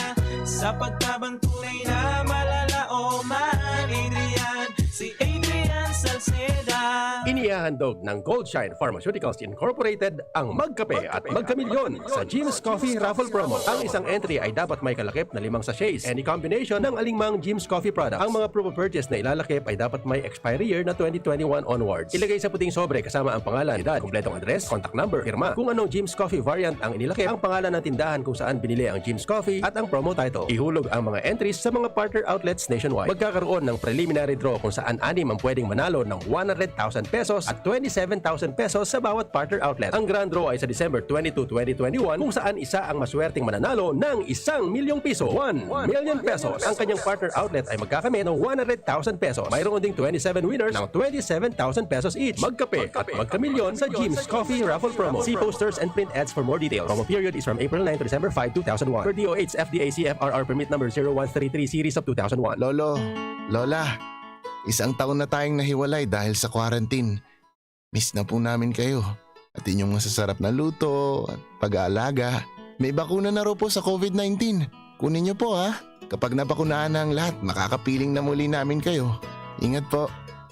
Sa pagtabang tunay na malalaoman. Adrian, si Adrian Salceda. Inihahandog ng Goldshine Pharmaceuticals Incorporated ang Magkape at Magkamilyon sa Jim's Coffee Raffle Promo. Ang isang entry ay dapat may kalakip na limang sachets, any combination ng alingmang Jim's Coffee product. Ang mga proof of purchase na ilalakip ay dapat may expiry year na twenty twenty-one onwards. Ilagay sa puting sobre kasama ang pangalan, edad, kompletong address, contact number, pirma. Kung anong Jim's Coffee variant ang inilakip, ang pangalan ng tindahan kung saan binili ang Jim's Coffee at ang promo title. Ihulog ang mga entries sa mga partner outlets nationwide. Magkakaroon ng preliminary draw kung saan anim ang pwedeng manalo ng one hundred thousand pesos at twenty-seven thousand pesos sa bawat partner outlet. Ang grand draw ay sa December twenty-two, twenty twenty-one, kung saan isa ang maswerteng mananalo ng isang milyong piso, one million pesos. Ang kanyang partner outlet ay magkakamit ng one hundred thousand pesos. Mayroon ding twenty-seven winners ng twenty-seven thousand pesos each. Magkape at magkamilyon sa Jim's Coffee Raffle Promo. See posters and print ads for more details. Promo period is from April nine to December five, two thousand one. Per D O H F D A C F R R permit number zero one three three series of two thousand one. Lolo, Lola, isang taon na tayong nahiwalay dahil sa quarantine. Miss na po namin kayo. At inyong masasarap na luto at pag-aalaga. May bakuna na raw po sa COVID nineteen. Kunin niyo po, ha. Kapag nabakunahan na ang lahat, makakapiling na muli namin kayo. Ingat po.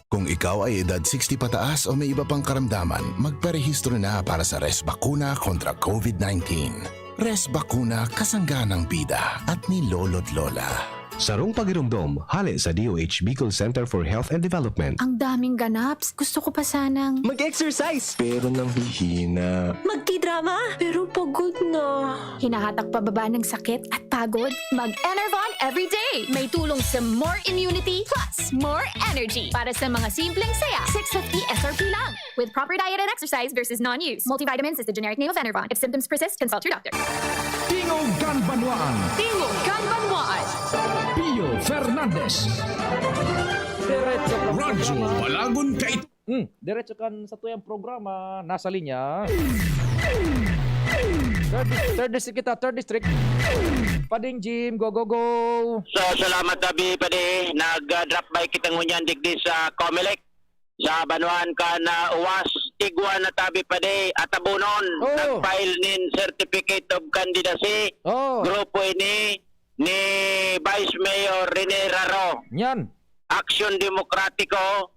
Kung ikaw ay edad sixty pataas o may iba pang karamdaman, magparehistro na para sa Res Bakuna kontra COVID nineteen. Res Bakuna, kasangga ng bida at ni Lolo't Lola. Sarong pagiromdom, hale sa D O H Bicol Center for Health and Development. Ang daming ganaps. Gusto ko pa sanang mag-exercise. Pero nanghihina. Magtidrama. Pero pagod na. Hinahatak pababa ng sakit at pagod. Mag-Enervon everyday. May tulong sa more immunity plus more energy. Para sa mga simpleng saya, six fifty S R P lang. With proper diet and exercise versus non-use. Multivitamins is the generic name of Enervon. If symptoms persist, consult your doctor. Tingog kan Banwaan. Tingog kan Banwaan. Pio Fernandez. Diretso kan Radyo programa. Balagon Kait- Hmm, diretso kan satuyang programa, nasa linya. Third, third district kita, third district. Pading Jim, go, go, go. So, salamat tabi, padi. Nag-drop by kita ngunyan digdi sa Comelec. Sa banwaan kan, ah, Uwas, tigwa na tabi, padi, Atabonon. Oo. Nag-file nin certificate of candidacy. Oo. Grupo ini ni Vice Mayor Rene Raro. Yan. Aksyon Demokratiko,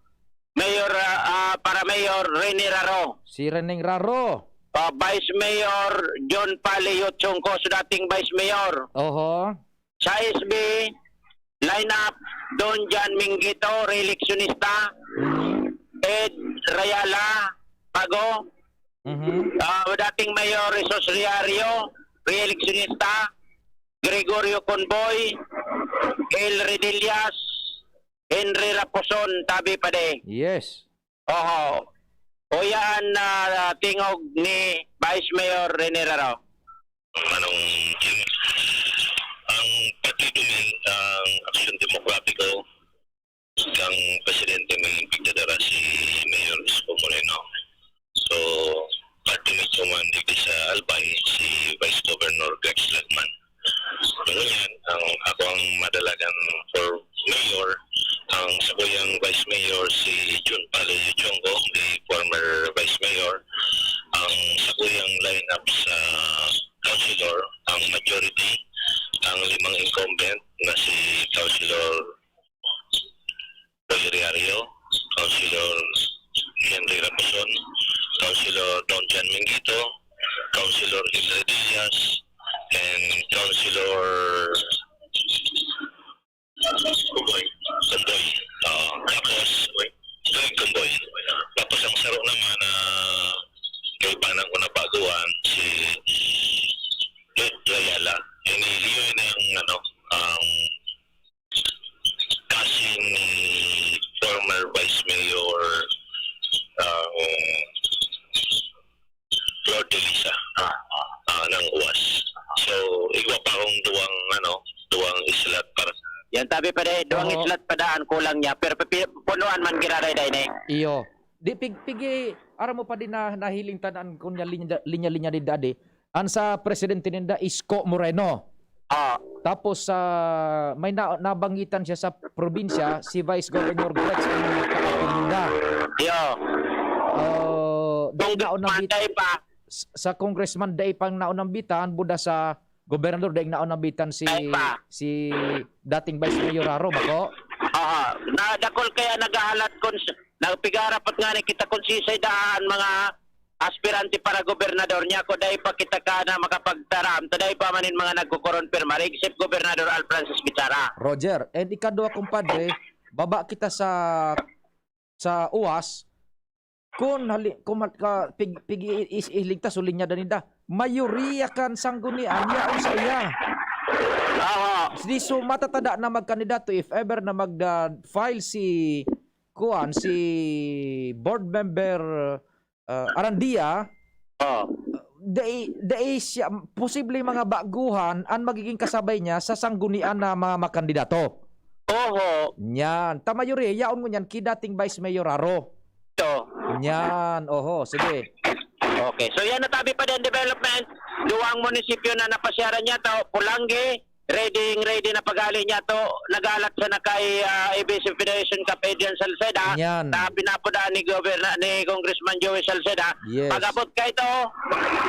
Mayor, ah, ah, para Mayor Rene Raro. Si Reneng Raro. Ah, Vice Mayor John Pale Yochongco, so dating Vice Mayor. Oho. Sa S B, lineup, Don John Minguito, reeleksyonista. Ed Rayala, Pago. Mhm. Ah, dating Mayor Jesus Riario, reeleksyonista. Gregorio Conboy, El Redillas, Henry Raposon, tabi, padi. Yes. Oho. O yan, ah, tingog ni Vice Mayor Rene Raro. Manong Jim, ang partido mi, ang Aksyon Demokratiko, ang presidente mi pigdadara si Mayor Isko Moreno. So, parte mi man digdi sa Albay, si Vice Governor Gax Lagman. Ngunyan, ang ako ang madalagan for mayor, ang sakuyang vice mayor si Jun Palo Yujonggo, the former vice mayor. Ang sakuyang lineup sa councilor, ang majority, ang limang incumbent na si Councilor Roy Riario, Councilor Henry Raposon, Councilor Don Jan Minguito, Councilor Hilary Diaz, and Councilor Kumboy. Kumboy. Ah, tapos, Greg Kumboy. Tapos ang saro naman na kaibanan ko na baguhan, si Ed Rayala. Ini, yun ang, ano, ang Ang tabi pa dai, duwang Oo. slot pa daan kulang niya, pero pipi-, punuan man giraray dai ni. Iyo. Di pig-, pigi, aram mo pa din na nahiling tanan kun niya linya, linya-linya di dadi. Ang sa presidente ninda, Isko Moreno. Ah. Tapos, ah, may na-, nabangitan siya sa probinsya, si Vice Governor Gretz ang nagpaapil ninda. Iyo. Oh, dai Kung naon na bit-, patay pa. s-, sa congressman, dai pang naon ang bitan, buda sa gobernador, dai naon ang bitan si, Ay pa. si dating Vice Mayor Raro, bako? Aha. Nadakol kaya naghahalat kun s-, nagpigarapot nga ni kita kun sisay daan mga aspirante para gobernador niya, ko dai pa kita ka na makapagtaram, to dai pa manin mga nagkukuron pirmar, except Gobernador Al Francis Bichara. Roger, and ikadua, kumpadre, baba kita sa, sa uwas, kun hali-, kun mal-, ka, pig-, pig-, is-, iligtas o linya da ninda, mayoriya kan sanggunian, yaon sa iya. Aha. Di so, matatada na magkandidato if ever na mag, ah, file si, kuan, si board member, ah, Arandia, Oh. dai, dai siya, posible mga baguhan ang magiging kasabay niya sa sanggunian na mga makandidato. Oho. Nyan. Ta mayori, yaon ngunyan ki dating Vice Mayor Raro. Ito. Nyan. Oho, sige. Okay. So, yan na tabi pa din development. Duwang munisipyo na napasyaran niya to, Polangui, ready, ready na paghali niya to. Nagalat siya na kay, ah, A B S-CBN Federation Cup, Adrian Salceda. Yan. Na pinapudaan ni Goberna-, ni Congressman Joey Salceda. Yes. Pag-abot kay to,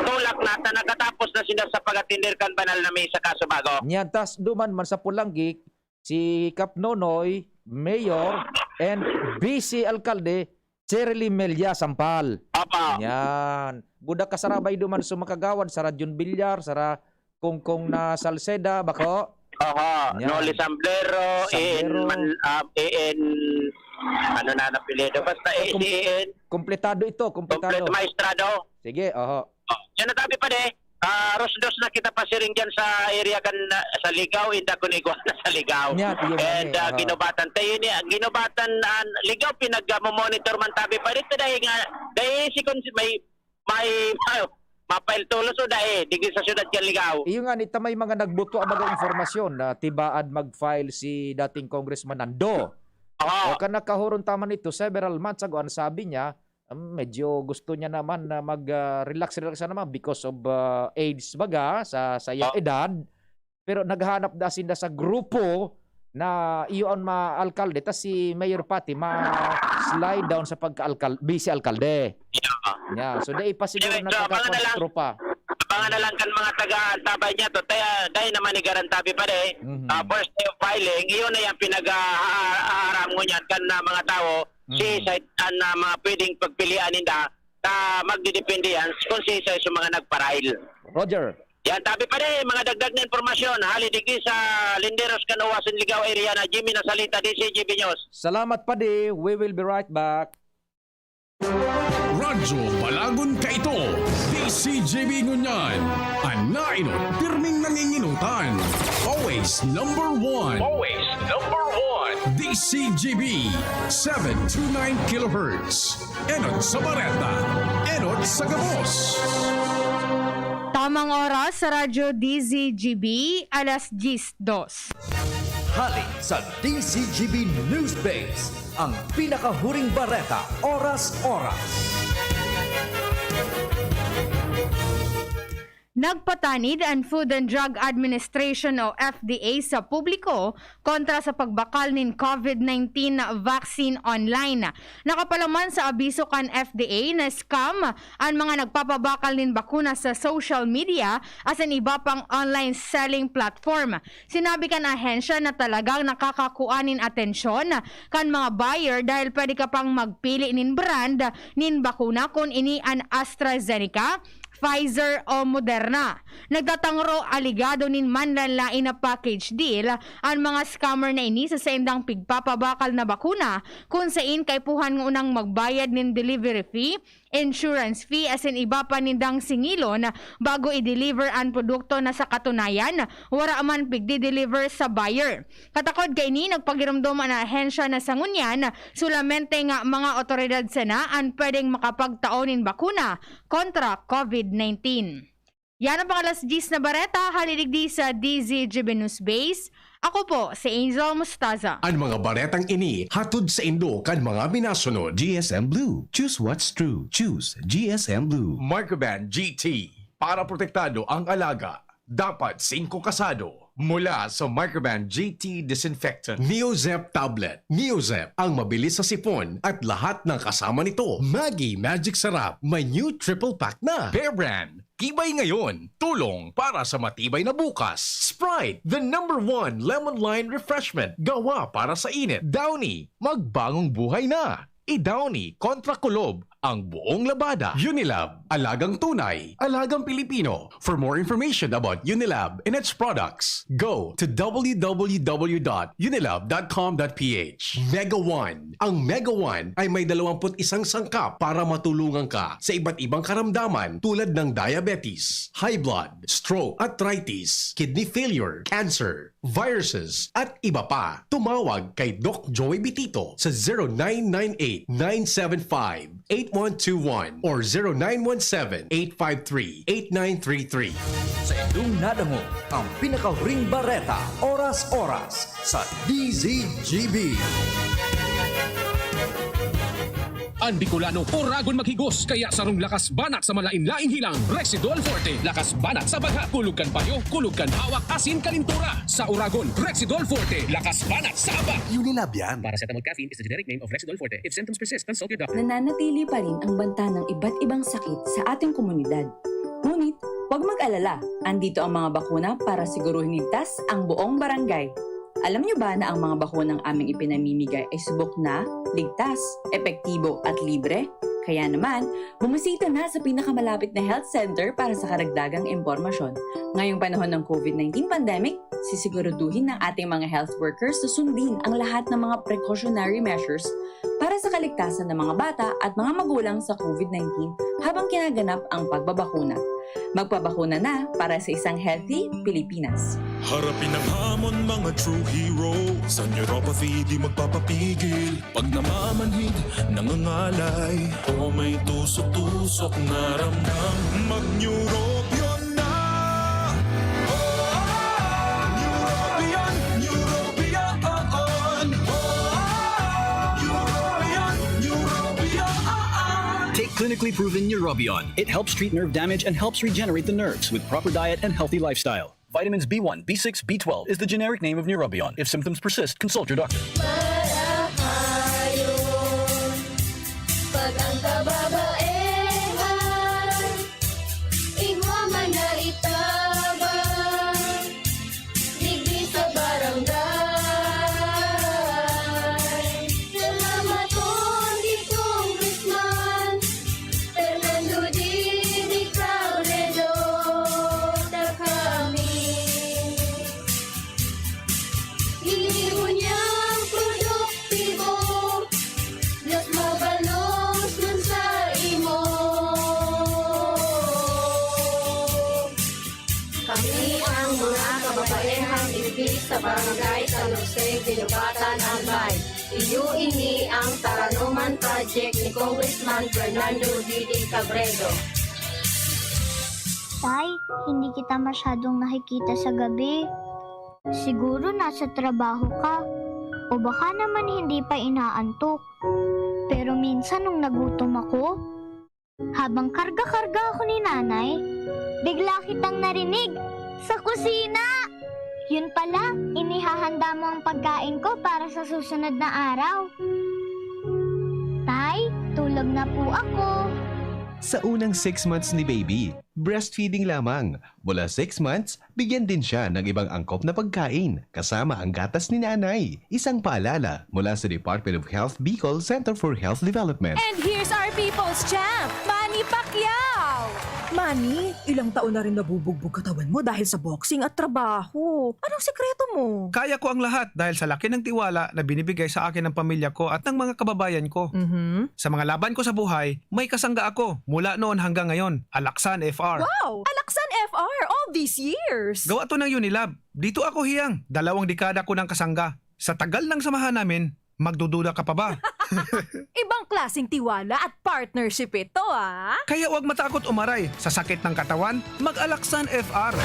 tulak na, ta nakatapos na sila sa pag-atender kan banal na misa, kaso bago. Yan, tas duman man sa Polangui, si Kap Nonoy, Mayor, and Vice Alkalde, Cheryly Melia Sampal. Apa. Yan. Buda kasarabay duman sa makagawad, sara Jun Villar, sara Kongkong na Salceda, bako? Aha, Yan. Noli Samblero, Samblero. Ian Man-, ah, Ian, ano na ang apelyido? Basta Ay, eh, kum-, si Ian. Kompletado ito, kompletado. Kompleto maestrado. Sige, oho. Oh, yan ang sabi pa de. Ah, aros dos na kita pasiring dyan sa area kan, sa Ligao, inda kun igwa na sa Ligao. Yan, iyo man And, eh, ah, oho. Ginubatan. Tayo ni, Ginubatan, ah, Ligao, pinag-, ah, monitor man tabi pa dito dahil nga, dahil si Cons-, may, may, mapail tulos o dai, digdi sa siyudad kan Ligao. Iyo nga, nita may mga nagbuto ang mga informasyon na tibaad mag-file si dating Congressman Nando. Aha. O, kan nakahuron taman ito, several months ago, ang sabi niya, um, medyo gusto niya naman na mag, ah, relax, relax na naman because of, ah, age baga sa, sa iyang Ah. edad. Pero naghahanap da sinda sa grupo na iyo ang ma-alkalde, tas si Mayor Patty ma-slide down sa pagka-alkal-, vice alkalde. Yeah. Yeah. So, dai pa siguro Anyway, so, abangan na lang. nagkakatropa. Abangan na lang kan mga taga-antabay niya to. Taya, dai naman ni garantabi pa de. Mhm. Ah, first time filing, iyon na yung pinag-aaram ngunyan kan, ah, mga tao. Mhm. Si sa, an, ah, mga pwedeng pagpilian ninda, ta magdidepende yan kung si sa, sa mga nagparail. Roger. Yan, tabi pa de, mga dagdag na impormasyon. Hali digdi sa Linderos kan Uwasan, Ligao area na Jimmy Nasalita, D C G B News. Salamat pa de. We will be right back. Radyo Balagon kaito, D C G B ngunyan. An nainot, pirming nanginginutan. Always number one. Always number one. D C G B, seven two nine kilohertz. Enot sa bareta, enot sa gabos. Tamang oras sa Radyo D Z G B, alas diyes dos. Hali sa D Z G B Newsbase, ang pinakahuring bareta, oras-oras. Nagpatanid an Food and Drug Administration o F D A sa publiko kontra sa pagbakal nin COVID nineteen vaccine online. Nakapalaman sa abiso kan F D A na scam an mga nagpapabakal nin bakuna sa social media asin iba pang online selling platform. Sinabi kan ahensya na talagang nakakakua nin atensyon kan mga buyer dahil pwede ka pang magpili nin brand nin bakuna, kun ini an AstraZeneca, Pfizer o Moderna. Nagtatangro, alegado nin manlaen-laen na package deal an mga scammer na ini sa saindang pigpapabakal na bakuna, kun sain kaipuhan ngunang magbayad nin delivery fee, insurance fee, asin iba pa nindang singilon bago i-deliver an produkto na sa katunayan, wara man pigdi-deliver sa buyer. Katakod kaini, nagpagiromdom an ahensya na sa ngunyan, solamente nga mga otoridad sana an pwedeng makapagtao nin bakuna kontra COVID nineteen. Yan ang pang-alas diyes na bareta, hali digdi sa D Z G B News Base. Ako po, si Angel Mostaza. An mga baretang ini hatod saindo kan mga minasunod: G S M Blue. Choose what's true. Choose G S M Blue. Microban G T. Para protektado ang alaga, dapat singko kasado. Mula sa Microban G T Disinfectant. Neozep Tablet. Neozep, ang mabilis sa sipon at lahat ng kasama nito. Maggi Magic Sarap, may new triple pack na. Bear Brand, tibay ngayon, tulong para sa matibay na bukas. Sprite, the number one lemon lime refreshment, gawa para sa init. Downy, magbagong buhay na. I-Downy kontra kulob ang buong labada. Unilab, alagang tunay, alagang Pilipino. For more information about Unilab and its products, go to w w w dot unilab dot com dot p h. Mega One. Ang Mega One ay may dalawampu't isang sangkap para matulungan ka sa iba't ibang karamdaman, tulad ng diabetes, high blood, stroke, arthritis, kidney failure, cancer, viruses, at iba pa. Tumawag kay Doc Joey Bitito sa zero nine nine eight, nine seven five, eight one two one or zero nine one seven, eight five three, eight nine three three. Sa indong nadangog ang pinakahuring bareta, oras-oras, sa D Z G B. An Bicolano, oragon maghigos, kaya sarong lakas banat sa malain-laing hilang, Rexidol Forte. Lakas banat sa bagha, kulog kan payo, kulog kan hawak, asin kalintura. Sa oragon, Rexidol Forte. Lakas banat sa abak. Unilab yan. Paracetamol caffeine is the generic name of Rexidol Forte. If symptoms persist, consult your doctor. Nananatili pa rin ang banta ng iba't ibang sakit sa ating komunidad. Ngunit, huwag mag-alala. Andito ang mga bakuna para siguruhing ligtas ang buong barangay. Alam niyo ba na ang mga bakunang aming ipinamimigay ay subok na, ligtas, epektibo at libre? Kaya naman, bumisita na sa pinakamalapit na health center para sa karagdagang impormasyon. Ngayong panahon ng covid nineteen pandemic, sisiguraduhin ng ating mga health workers na sundin ang lahat ng mga precautionary measures para sa kaligtasan ng mga bata at mga magulang sa covid nineteen habang kinaganap ang pagbabakuna. Magpabakuna na para sa isang healthy Pilipinas. Harapin ang hamon, mga true hero. Sa neuropathy, di magpapapigil. Pag namamanhid, nangangalay, o may tusok-tusok na ramdam, mag-Neurobion na! Oh, Neurobion, Neurobion, oh, oh. Oh, Neurobion, Neurobion, oh, oh. Take clinically proven Neurobion. It helps treat nerve damage and helps regenerate the nerves with proper diet and healthy lifestyle. Vitamins B one, B six, B twelve is the generic name of Neurobion. If symptoms persist, consult your doctor. Marahayon, pag ang kababaehan, igwa man na itabang, digdi sa barangay. Salamat, Congressman Congressman Fernando Didi Cabredo, ta kami. Ini ngunyan produktibo, mas mabalos man sa imo. Kami ang mga kababaehang digdi sa Barangay San Jose, Guinobatan, Albay. Iyo ini ang Taranoman Project ni Congressman Fernando Didi Cabredo. Tay, hindi kita masyadong nakikita sa gabi. Siguro nasa trabaho ka. O baka naman hindi pa inaantok. Pero minsan nung nagutom ako, habang karga-karga ako ni Nanay, bigla kitang narinig sa kusina! Yun pala, inihahanda mo ang pagkain ko para sa susunod na araw. Tay, tulog na po ako. Sa unang six months ni baby, breastfeeding lamang. Mula six months, bigyan din siya ng ibang angkop na pagkain, kasama ang gatas ni nanay. Isang paalala mula sa Department of Health Bicol Center for Health Development. And here's our people's champ, Manny Pacquiao! Manny, ilang taon na rin nabubugbog katawan mo dahil sa boxing at trabaho. Anong sikreto mo? Kaya ko ang lahat dahil sa laki ng tiwala na binibigay sa akin ng pamilya ko at ng mga kababayan ko. Mhm. Sa mga laban ko sa buhay, may kasangga ako mula noon hanggang ngayon, Alaksan F R. Wow! Alaksan F R all these years! Gawa to ng Unilab. Dito ako hiyang dalawang dekada ko ng kasangga. Sa tagal ng samahan namin, magdududa ka pa ba? Ibang klaseng tiwala at partnership ito, ah! Kaya huwag matakot umaray sa sakit ng katawan, mag-Alaxan F R.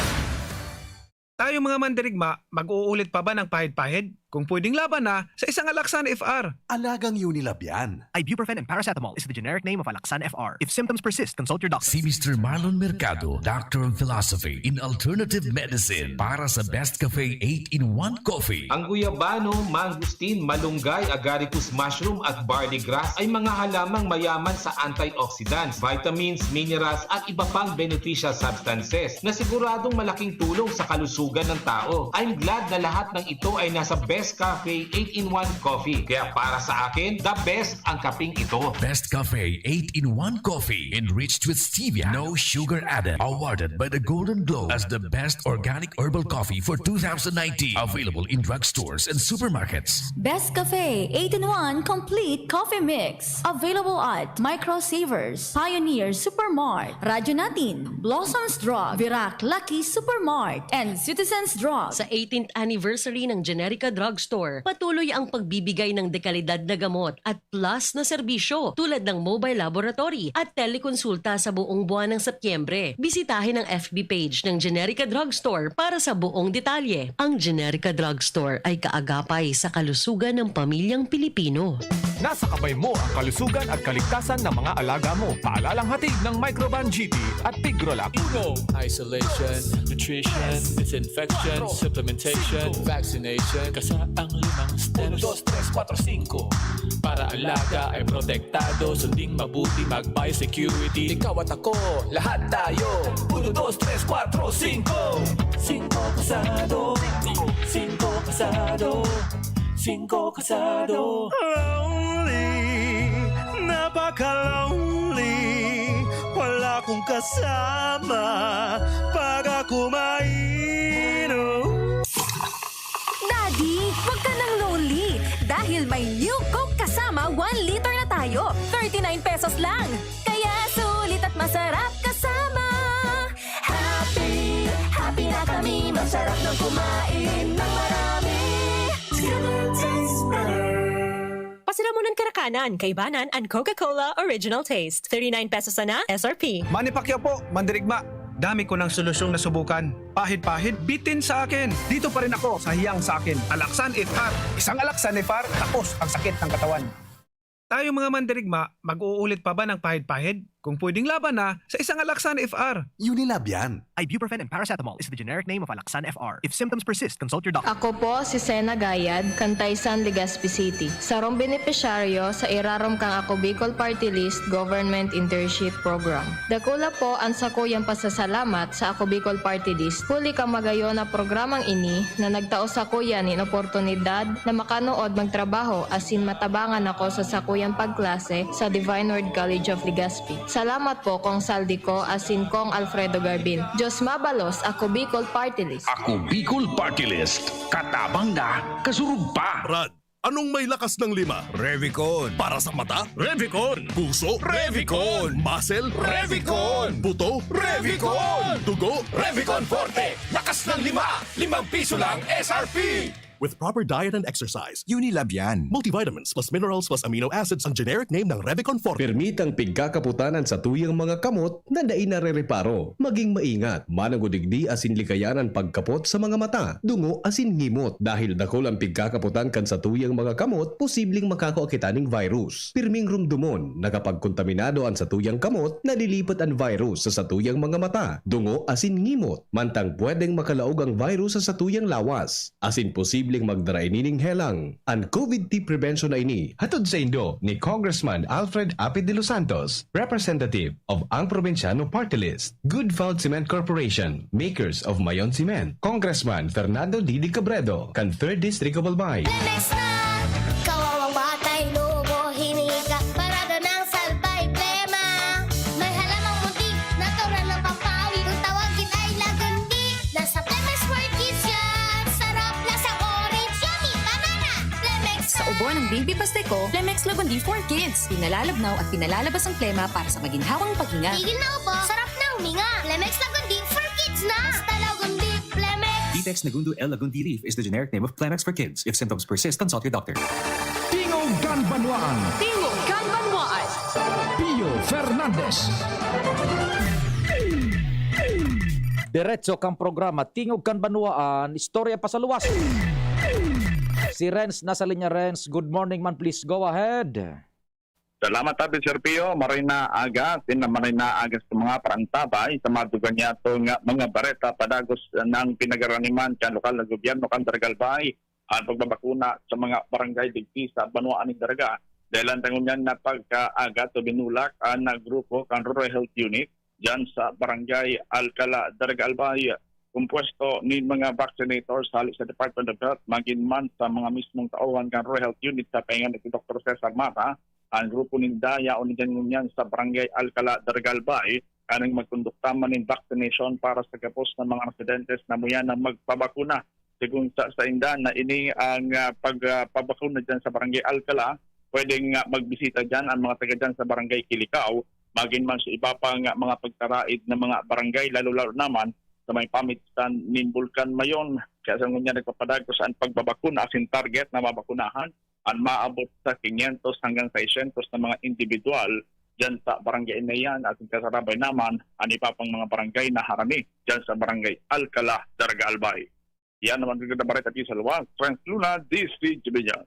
Tayo mga mandirigma, mag-uulit pa ba ng pahid-pahid? Kung pwedeng laban na, sa isang Alaxan F R. Alagang Unilab yan. Ibuprofen and paracetamol is the generic name of Alaxan F R. If symptoms persist, consult your doctor. Si Mister Marlon Mercado, Doctor of Philosophy in Alternative Medicine, para sa Best Cafe eight-in-one Coffee. Ang guyabano, mangosteen, malunggay, agaricus mushroom at barley grass ay mga halamang mayaman sa antioxidants, vitamins, minerals at iba pang beneficial substances na siguradong malaking tulong sa kalusugan ng tao. I'm glad na lahat ng ito ay nasa Best Cafe eight-in-one Coffee. Kaya para sa akin, the best ang kaping ito. Best Cafe eight-in-one Coffee, enriched with stevia, no sugar added. Awarded by the Golden Globe as the best organic herbal coffee for two thousand nineteen. Available in drugstores and supermarkets. Best Cafe eight-in-one Complete Coffee Mix. Available at Micro Savers, Pioneer Supermart, Radyo Natin, Blossoms Drug, Virac Lucky Supermart, and Citizens Drug. Sa eighteenth anniversary ng Generica Drugstore, patuloy ang pagbibigay ng dekalidad na gamot at plus na serbisyo tulad ng mobile laboratory at telekonsulta sa buong buwan ng Setyembre. Bisitahin ang F B page ng Generica Drugstore para sa buong detalye. Ang Generica Drugstore ay kaagapay sa kalusugan ng pamilyang Pilipino. Nasa kamay mo ang kalusugan at kaligtasan ng mga alaga mo. Paalalang hatid ng Microban G T at Tigrolac. Uno. Isolation, nutrition, disinfection, supplementation, vaccination. Kasa ang limang steps. Uno, dos, tres, kwatro, singko. Para alaga ay protektado, sunding mabuti, mag-biosecurity. Ikaw at ako, lahat tayo. Uno, dos, tres, kwatro, singko. Singko kasado. Singko kasado. Singko kasado. Lonely, napaka-lonely. Wala kong kasama pag ako mainom. Daddy, wag ka nang lonely dahil may New Coke Kasama one liter na tayo. Thirty-nine pesos lang. Kaya sulit at masarap kasama. Happy, happy na kami. Masarap nang kumain ng marami. It's gonna taste better. Pasiramunan, Karakanan, Kaibanan, and Coca-Cola Original Taste. Thirty-nine pesos sana, S R P. Manny Pacquiao po, mandirigma. Dami ko ng solusyong nasubukan. Pahid-pahid, bitin sa akin. Dito pa rin ako sa hiyang sa akin. Alaxan F R. Isang Alaxan F R, tapos ang sakit ng katawan. Tayo mga mandirigma, mag-uulit pa ba ng pahid-pahid? Kung pwedeng laban na, sa isang Alaxan F R. Unilab yan. Ibuprofen and paracetamol is the generic name of Alaxan F R. If symptoms persist, consult your doctor. Ako po si Sena Gayad, Cantaysan, Legazpi City, sarong benepisyaryo sa irarom kan Ako Bicol Party List Government Internship Program. Dakula po an sakuyang pasasalamat sa Ako Bicol Party List, huli kan magayon na programang ini na nagtao sakuya nin oportunidad na makanood magtrabaho asin matabangan ako sa sakuyang pagklase sa Divine Word College of Legazpi. Salamat po, Cong Saldi Co asin Cong Alfredo Garbin. Diyos mabalos, Ako Bicol Party List. Ako Bicol Party List. Katabang na, kasurog pa. Brad, anong may lakas ng lima? Revicon. Para sa mata? Revicon. Puso? Revicon. Muscle? Revicon. Buto? Revicon. Dugo? Revicon Forte. Lakas ng lima. Limang piso lang S R P. With proper diet and exercise. Unilab yan. Multivitamins plus minerals plus amino acids ang generic name ng Revicon Forte. Permitang pigkakaputan an satuyang mga kamot na dai narereparo. Maging maingat, mananggod digdi asin likayan an pagkapot sa mga mata, dungo asin ngimot. Dahil dakul an pigkakaputan kan satuyang mga kamot, posibleng makakua kita ning virus. Pirming rumdomon, nakapagkontaminado an satuyang kamot, nalilipat an virus sa satuyang mga mata, dungo asin ngimot. Mantang pwedeng makalaog ang virus sa satuyang lawas, asin posibleng magdara ini ning helang. An COVID T prevention na ini hatod saindo ni Congressman Alfred Apid de los Santos, representative of Ang Probinsyano Party List, Good Found Cement Corporation, makers of Mayon Cement, Congressman Fernando Didi Cabredo, kan Third District of Albay. Lemex na! Kawawang batay, lumo, hininga, parada ng salbay, plema. May halamang munti, natural na pampawi. Kung tawagin ay lagundi, nasa Lemex World Kids yan. Sarap, lasang orange, yummy, banana. Lemex Sa na! Ubo ng baby pastiko, Lemex Lagundi for Kids. Pinalalabnaw at pinalalabas ang plema para sa maginhawang paghinga. Tigil na ubo, sarap na huminga. Lemex Lagundi for Kids na! Basta Lagundi, Lemex! Vitex Nagundo L Lagundi Leaf is the generic name of Clemex for Kids. If symptoms persist, consult your doctor. Tingog Kan Banwaan. Tingog kan Banwaan. Pio Fernandez. Diretso kan programa, Tingog kan Banwaan, istorya pa sa luwas. Si Renz nasa linya. Renz, good morning man, please go ahead. Salamat, Abi Serpio. Maray na aga, sin na maray na aga sa mga parantabay sa madugang niyato nga mga bareta padagos ng pinagaraniman kan lokal na gobyerno kan Daraga Albay. Ang pagbabakuna sa mga barangay digdi sa Banwaan nin Daraga. Dahilan ta ngunyan na pagkaaga to binulak ang grupo kan Rural Health Unit diyan sa Barangay Alcala, Daraga Albay. Kumpuesto nin mga vaccinators hali sa Department of Health, magin man sa mga mismong tauhan kan Rural Health Unit sa paingan ni Doktor Cesar Mata, ang grupo ninda yaon diyan ngunyan sa Barangay Alcala, Daraga Albay, kaning magkondukta man nin vaccination para sa gabos na mga residentes na muya na magpabakuna. Sigon sa sainda na ini ang, ah, pag, ah, pabakuna diyan sa Barangay Alcala, pwedeng, ah, magbisita diyan ang mga taga diyan sa Barangay Kilikao, magin man sa iba pang, ah, mga pagtaraid na mga barangay, lalo-lalo naman sa may pamitan nin Bulkan Mayon. Kaya sa ngunyan nagpapadagos ang pagbabakuna asin target na mabakunahan an maabot sa quinientos hanggang seiscientos na mga indibidwal diyan sa barangay na iyan asin kasarabay naman an iba pang mga barangay na harani diyan sa Barangay Alcala, Daraga Albay. Yan naman ang bareta sa luwas. Franz Luna, D C G B News.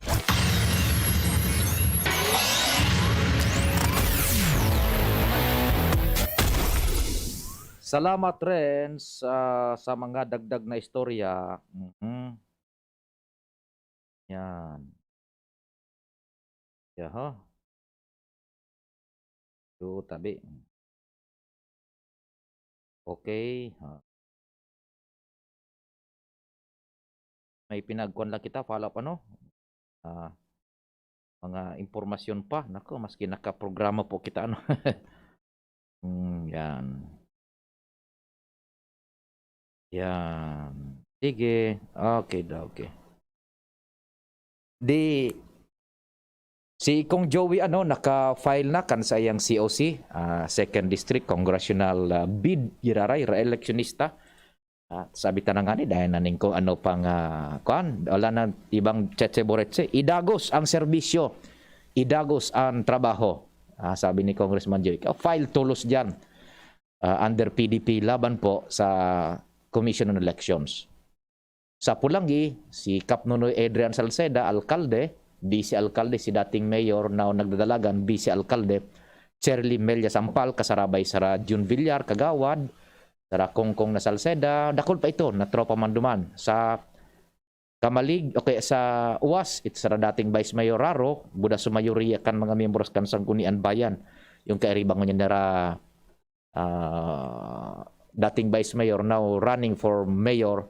Salamat, Renz, ah, sa mga dagdag na istorya. Mhm. Yan. Yaha. Ito, tabi. Okay, ha. May pinagkuhan lang kita, follow up, ano? Ah, mga impormasyon pa. Nako, maski nakaprograma po kita, ano? Hmm, yan. Yan. Sige. Okay daw, okay. Di, si Kong Joey, ano, naka-file na kan saiyang C O C, ah, Second District Congressional, ah, bid, giraray, re-electionista. Ah, sabi ta na nga ni, dahil na ning kung ano pang, ah, kuan, wala na ibang tsetse-boretse. Idagos ang serbisyo, idagos ang trabaho. Ah, sabi ni Congressman Joey, file tolos dyan, ah, under P D P laban po sa Commission on Elections. Sa Polangui, si Kap Nonoy Adrian Salceda, alkalde, vice alkalde, si dating mayor na nagdadalagan, vice alkalde, Cherly Melia Sampal, kasarabay sara Jun Villar, kagawad, sara Kongkong na Salceda, dakul pa ito, na tropa man duman. Sa Camalig, okay, sa Uwas, ito sara dating Vice Mayor Raro, buda sumayuriya kan mga miyembros kan Sanggunian Bayan, yung kairiba ngunyan nira, ah, dating Vice Mayor, now running for Mayor,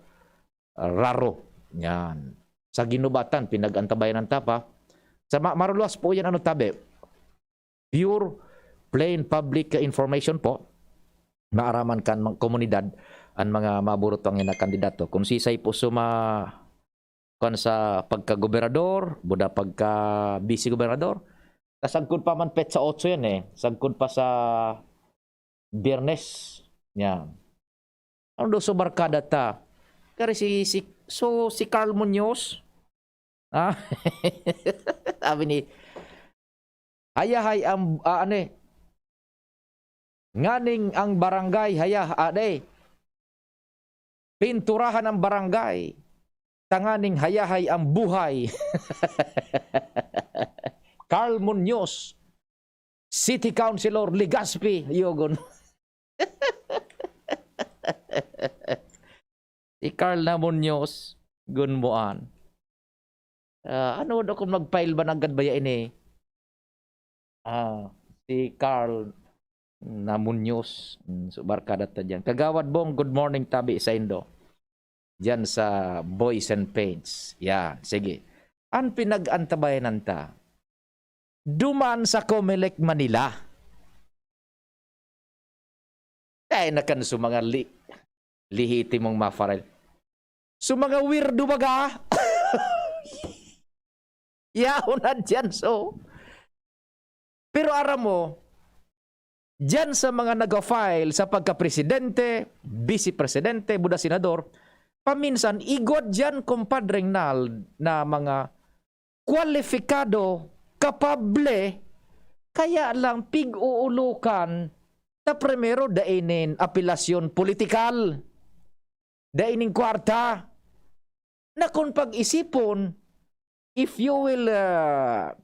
ah, Raro. Yan. Sa Guinobatan, pinag-antabayanan ta pa. Sa ma-, maruluwas po yan, ano, tabi? Pure, plain public information po. Maaraman kan mga komunidad an mga maburutang na kandidato. Kung sisay po suma-, kwan sa pagkagobernador, buda pagka-vice-gobernador, kasagkod pa man petsa otso yan eh. Sagkod pa sa Biyernes. Yan. Ano daw sa barkada ta? Kaya si, si, so, si Carl Muñoz? Ah? Sabi ni, hayahay ang, ah, ano eh, nganing ang barangay, haya, ah, day, pinturahan ang barangay, tanganing hayahay ang buhay. Carl Muñoz, City Councilor, Legazpi, yogon. Si Carl na Muñoz, gunboan. Ah, ano daw kung mag-file ba nanggad baya ini? Ah, si Carl na Muñoz. Mm, so, barkada ta diyan. Kagawad Bong, good morning, tabi saindo. Diyan sa Boys and Paints. Yan, sige. An pinag-antabayanan ta, duman sa Comelec Manila. Ay, nakan sa mga li-, lihitimong mafaral. Sa mga weirdo baga. Yaon na diyan, so. Pero aram mo, diyan sa mga nag-file sa pagka-presidente, vice-presidente, buda senador, paminsan, igwa diyan, Compadre Ronald, na mga kwalipikado kapable, kaya lang pig-uulukan ta primero dai nin apelasyon politikal, dai nin kwarta. Na kung pag-isipon, if you will, ah,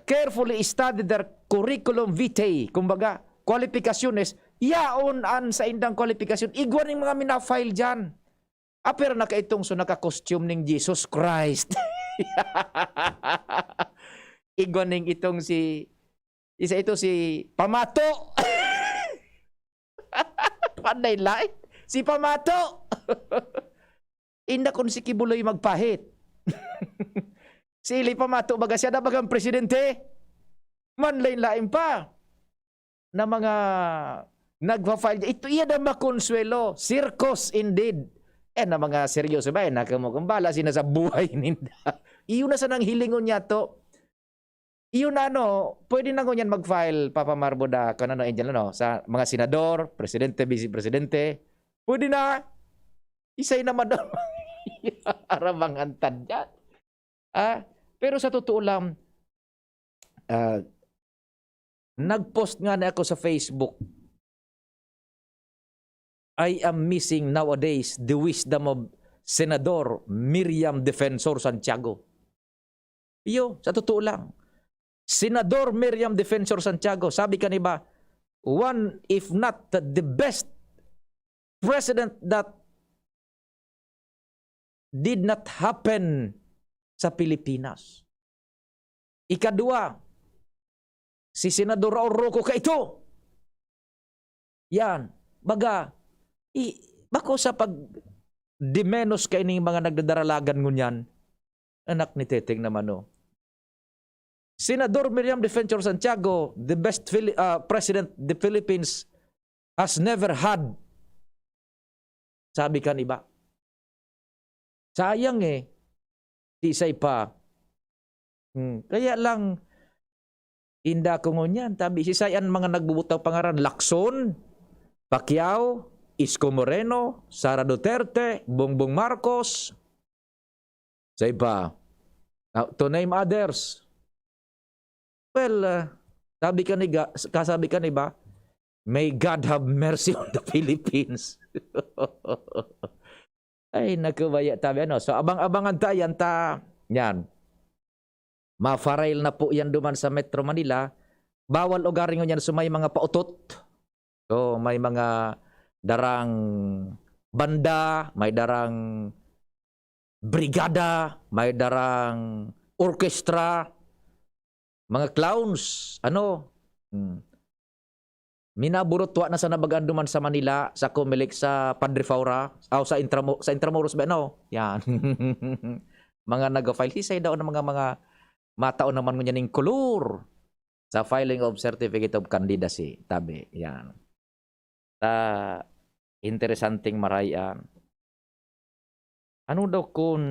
carefully study their curriculum vitae, kumbaga, kwalipikasyones, yaon an saindang kwalipikasyon, igwa ning mga mina-file diyan. Ah, pero nakaitong so naka-costume ning Jesus Christ. Igwa ning itong si, isa ito si Pamato. Panday lain. Si Pamato. Inda kun si Kibuloy magpahit. Si Eli Pamato baga siya na bagang presidente. Manlain-lain pa na mga nagpa-file. Ito iya na makonsuelo. Circus indeed. Eh, na mga seryoso ba? Eh, nakamukumbala sina sa buhay ninda. Iyo na sa nang hilingon niya to. Iyo na, ano, pwede na ngunyan mag-file, Papa Marbo, da, kan ano, Angel, ano, sa mga senador, presidente, vice presidente. Pwede na. Isay naman daw. Arabang antad yan. Ah, pero sa totoo lang, ah, nag-post nga na ako sa Facebook, "I am missing nowadays the wisdom of Senador Miriam Defensor Santiago." Iyo, sa totoo lang. Senador Miriam Defensor Santiago, sabi kan iba, one, if not the best president that did not happen sa Pilipinas. Ikadua, si Senador Raul Roco kaito. Yan. Baga, i-, bako sa pag-dimenos kaining mga nagdadaralagan ngunyan, anak ni Teteng naman, oh. Senador Miriam Defensor Santiago, the best Phili-, ah, president the Philippines has never had. Sabi kan iba. Sayang, eh. Siisay pa? Hmm, kaya lang, inda ko ngunyan, tabi, siisay an mga nagbubutang pangaran? Lacson, Pacquiao, Isko Moreno, Sara Duterte, Bongbong Marcos. Sa iba, ah, to name others. Well, ah, sabi kan iga-, kasabi kan iba, "May God have mercy on the Philippines." Ay, naku, baya tabi, ano. So, abang-abangan ta yan, ta, yan. Ma-file na po yan duman sa Metro Manila. Bawal ugaring ngunyan so may mga pautot. So, may mga darang banda, may darang brigada, may darang orkestra, mga clowns, ano, hmm. Minaburutwa na sa nabagaan duman sa Manila, sa Comelec, sa Padre Faura, aw sa Intramo-, sa Intramuros ba, no? Yan. Mga nag-file, hisay daw ng mga, mga matao naman ngunyan ning kolor sa filing of certificate of candidacy, tabi. Yan. Ta, interesanteng marayan. Ano daw kun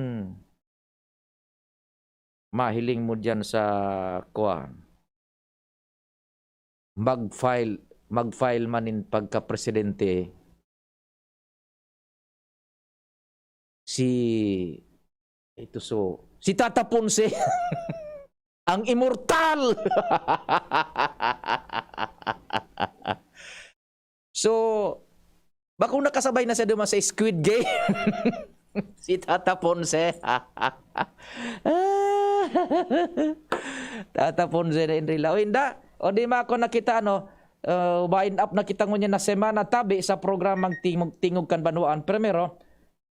mahiling mo diyan sa, kuwan, mag-file, mag-file man nin pagkapresidente si, ito so, si Tata Ponce, ang immortal. So, bakong nakasabay na siya duman sa Squid Game. Si Tata Ponce. Tata Ponce na Enrila. O, inda. O, di ma ako nakita, ano, uh, wind up na kita ngunyan na semana, tabi sa programang Tingog, Tingog kan Banwaan. Primero,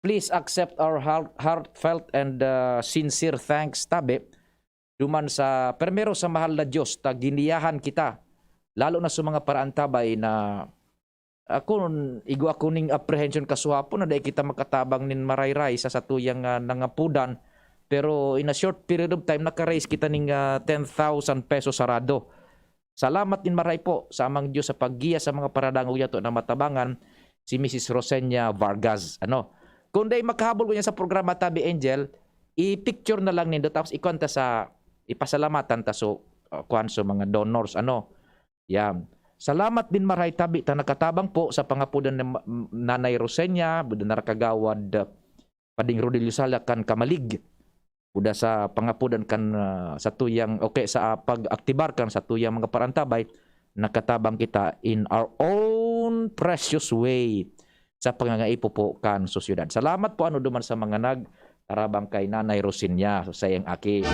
please accept our heart-, heartfelt and, uh, sincere thanks, tabi. Duman sa, primero sa mahal na Diyos, ta giniyahan kita, lalo na sa mga paraantabay na, ako, igwa ako ning apprehension kasuhapon na dai kita makatabang nin marayray sa satuyang, ah, nangapudan. Pero in a short period of time, naka-raise kita ning, ah, ten thousand pesos sarado. Salamat nin maray po sa Amang Diyos sa paggiya sa mga paradangog yato na matabangan si Missus Rosenia Vargas. Ano? Kung dai makahabol ko niya sa programa, tabi Angel, i-picture na lang nindo tapos ikuan ta sa, ipasalamatan ta so, uh, kuan so mga donors. Ano? Yan. Salamat din maray tabi ta nakatabang po sa pangapudan ni Ma-, Nanay Rosenia, Buda na Kagawad, uh, Pading Rodilio Sala kan Kamalig. kuda sa pangapodan kan, ah, satuyang, okay, sa, ah, pag-aktibar kan satuyang mga parantabay, nakatabang kita in our own precious way sa pangangaipo po kan sosyedad. Salamat po ano duman sa mga nagtarabang kay Nanay Rosinya, sa iyang aki.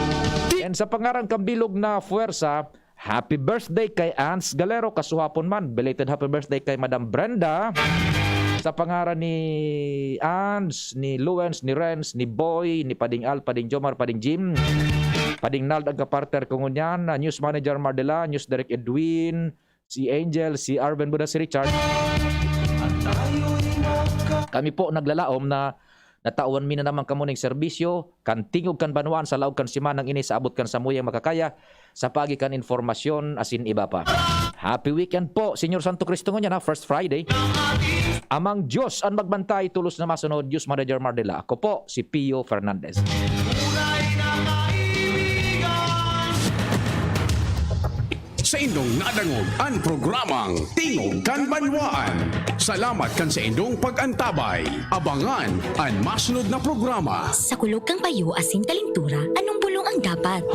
And sa pangaran kan bilog na fuwersa, happy birthday kay Ans Galero, kasuhapon man. Belated happy birthday kay Madam Brenda. Sa pangaran ni Ans, ni Luens, ni Renz, ni Boy, ni Pading Al, Pading Jomar, Pading Jim, Pading Nald, ang kapartner ko ngunyan, ah, News Manager Mardela, News Direct Edwin, si Angel, si Arvin Buda, si Richard. Kami po naglalaom na natawan mi na naman kamo ning serbisyo, kan Tingog kan Banwaan sa laog kan semanang ini sa abot kan samuyang makakaya, sa paagi kan informasyon asin iba pa. Happy weekend po, Señor Santo Cristo ngunyan ha, first Friday. Amang Diyos an magbantay, tolos na masunod, Diyos Manager Mardela. Ako po, si Pio Fernandez. Saindong nadangog an programang Tingog kan Banwaan. Salamat kan saindong pag-antabay. Abangan an masunod na programa. Sa kulog kan payo asin kalentura, anong bulong ang dapat?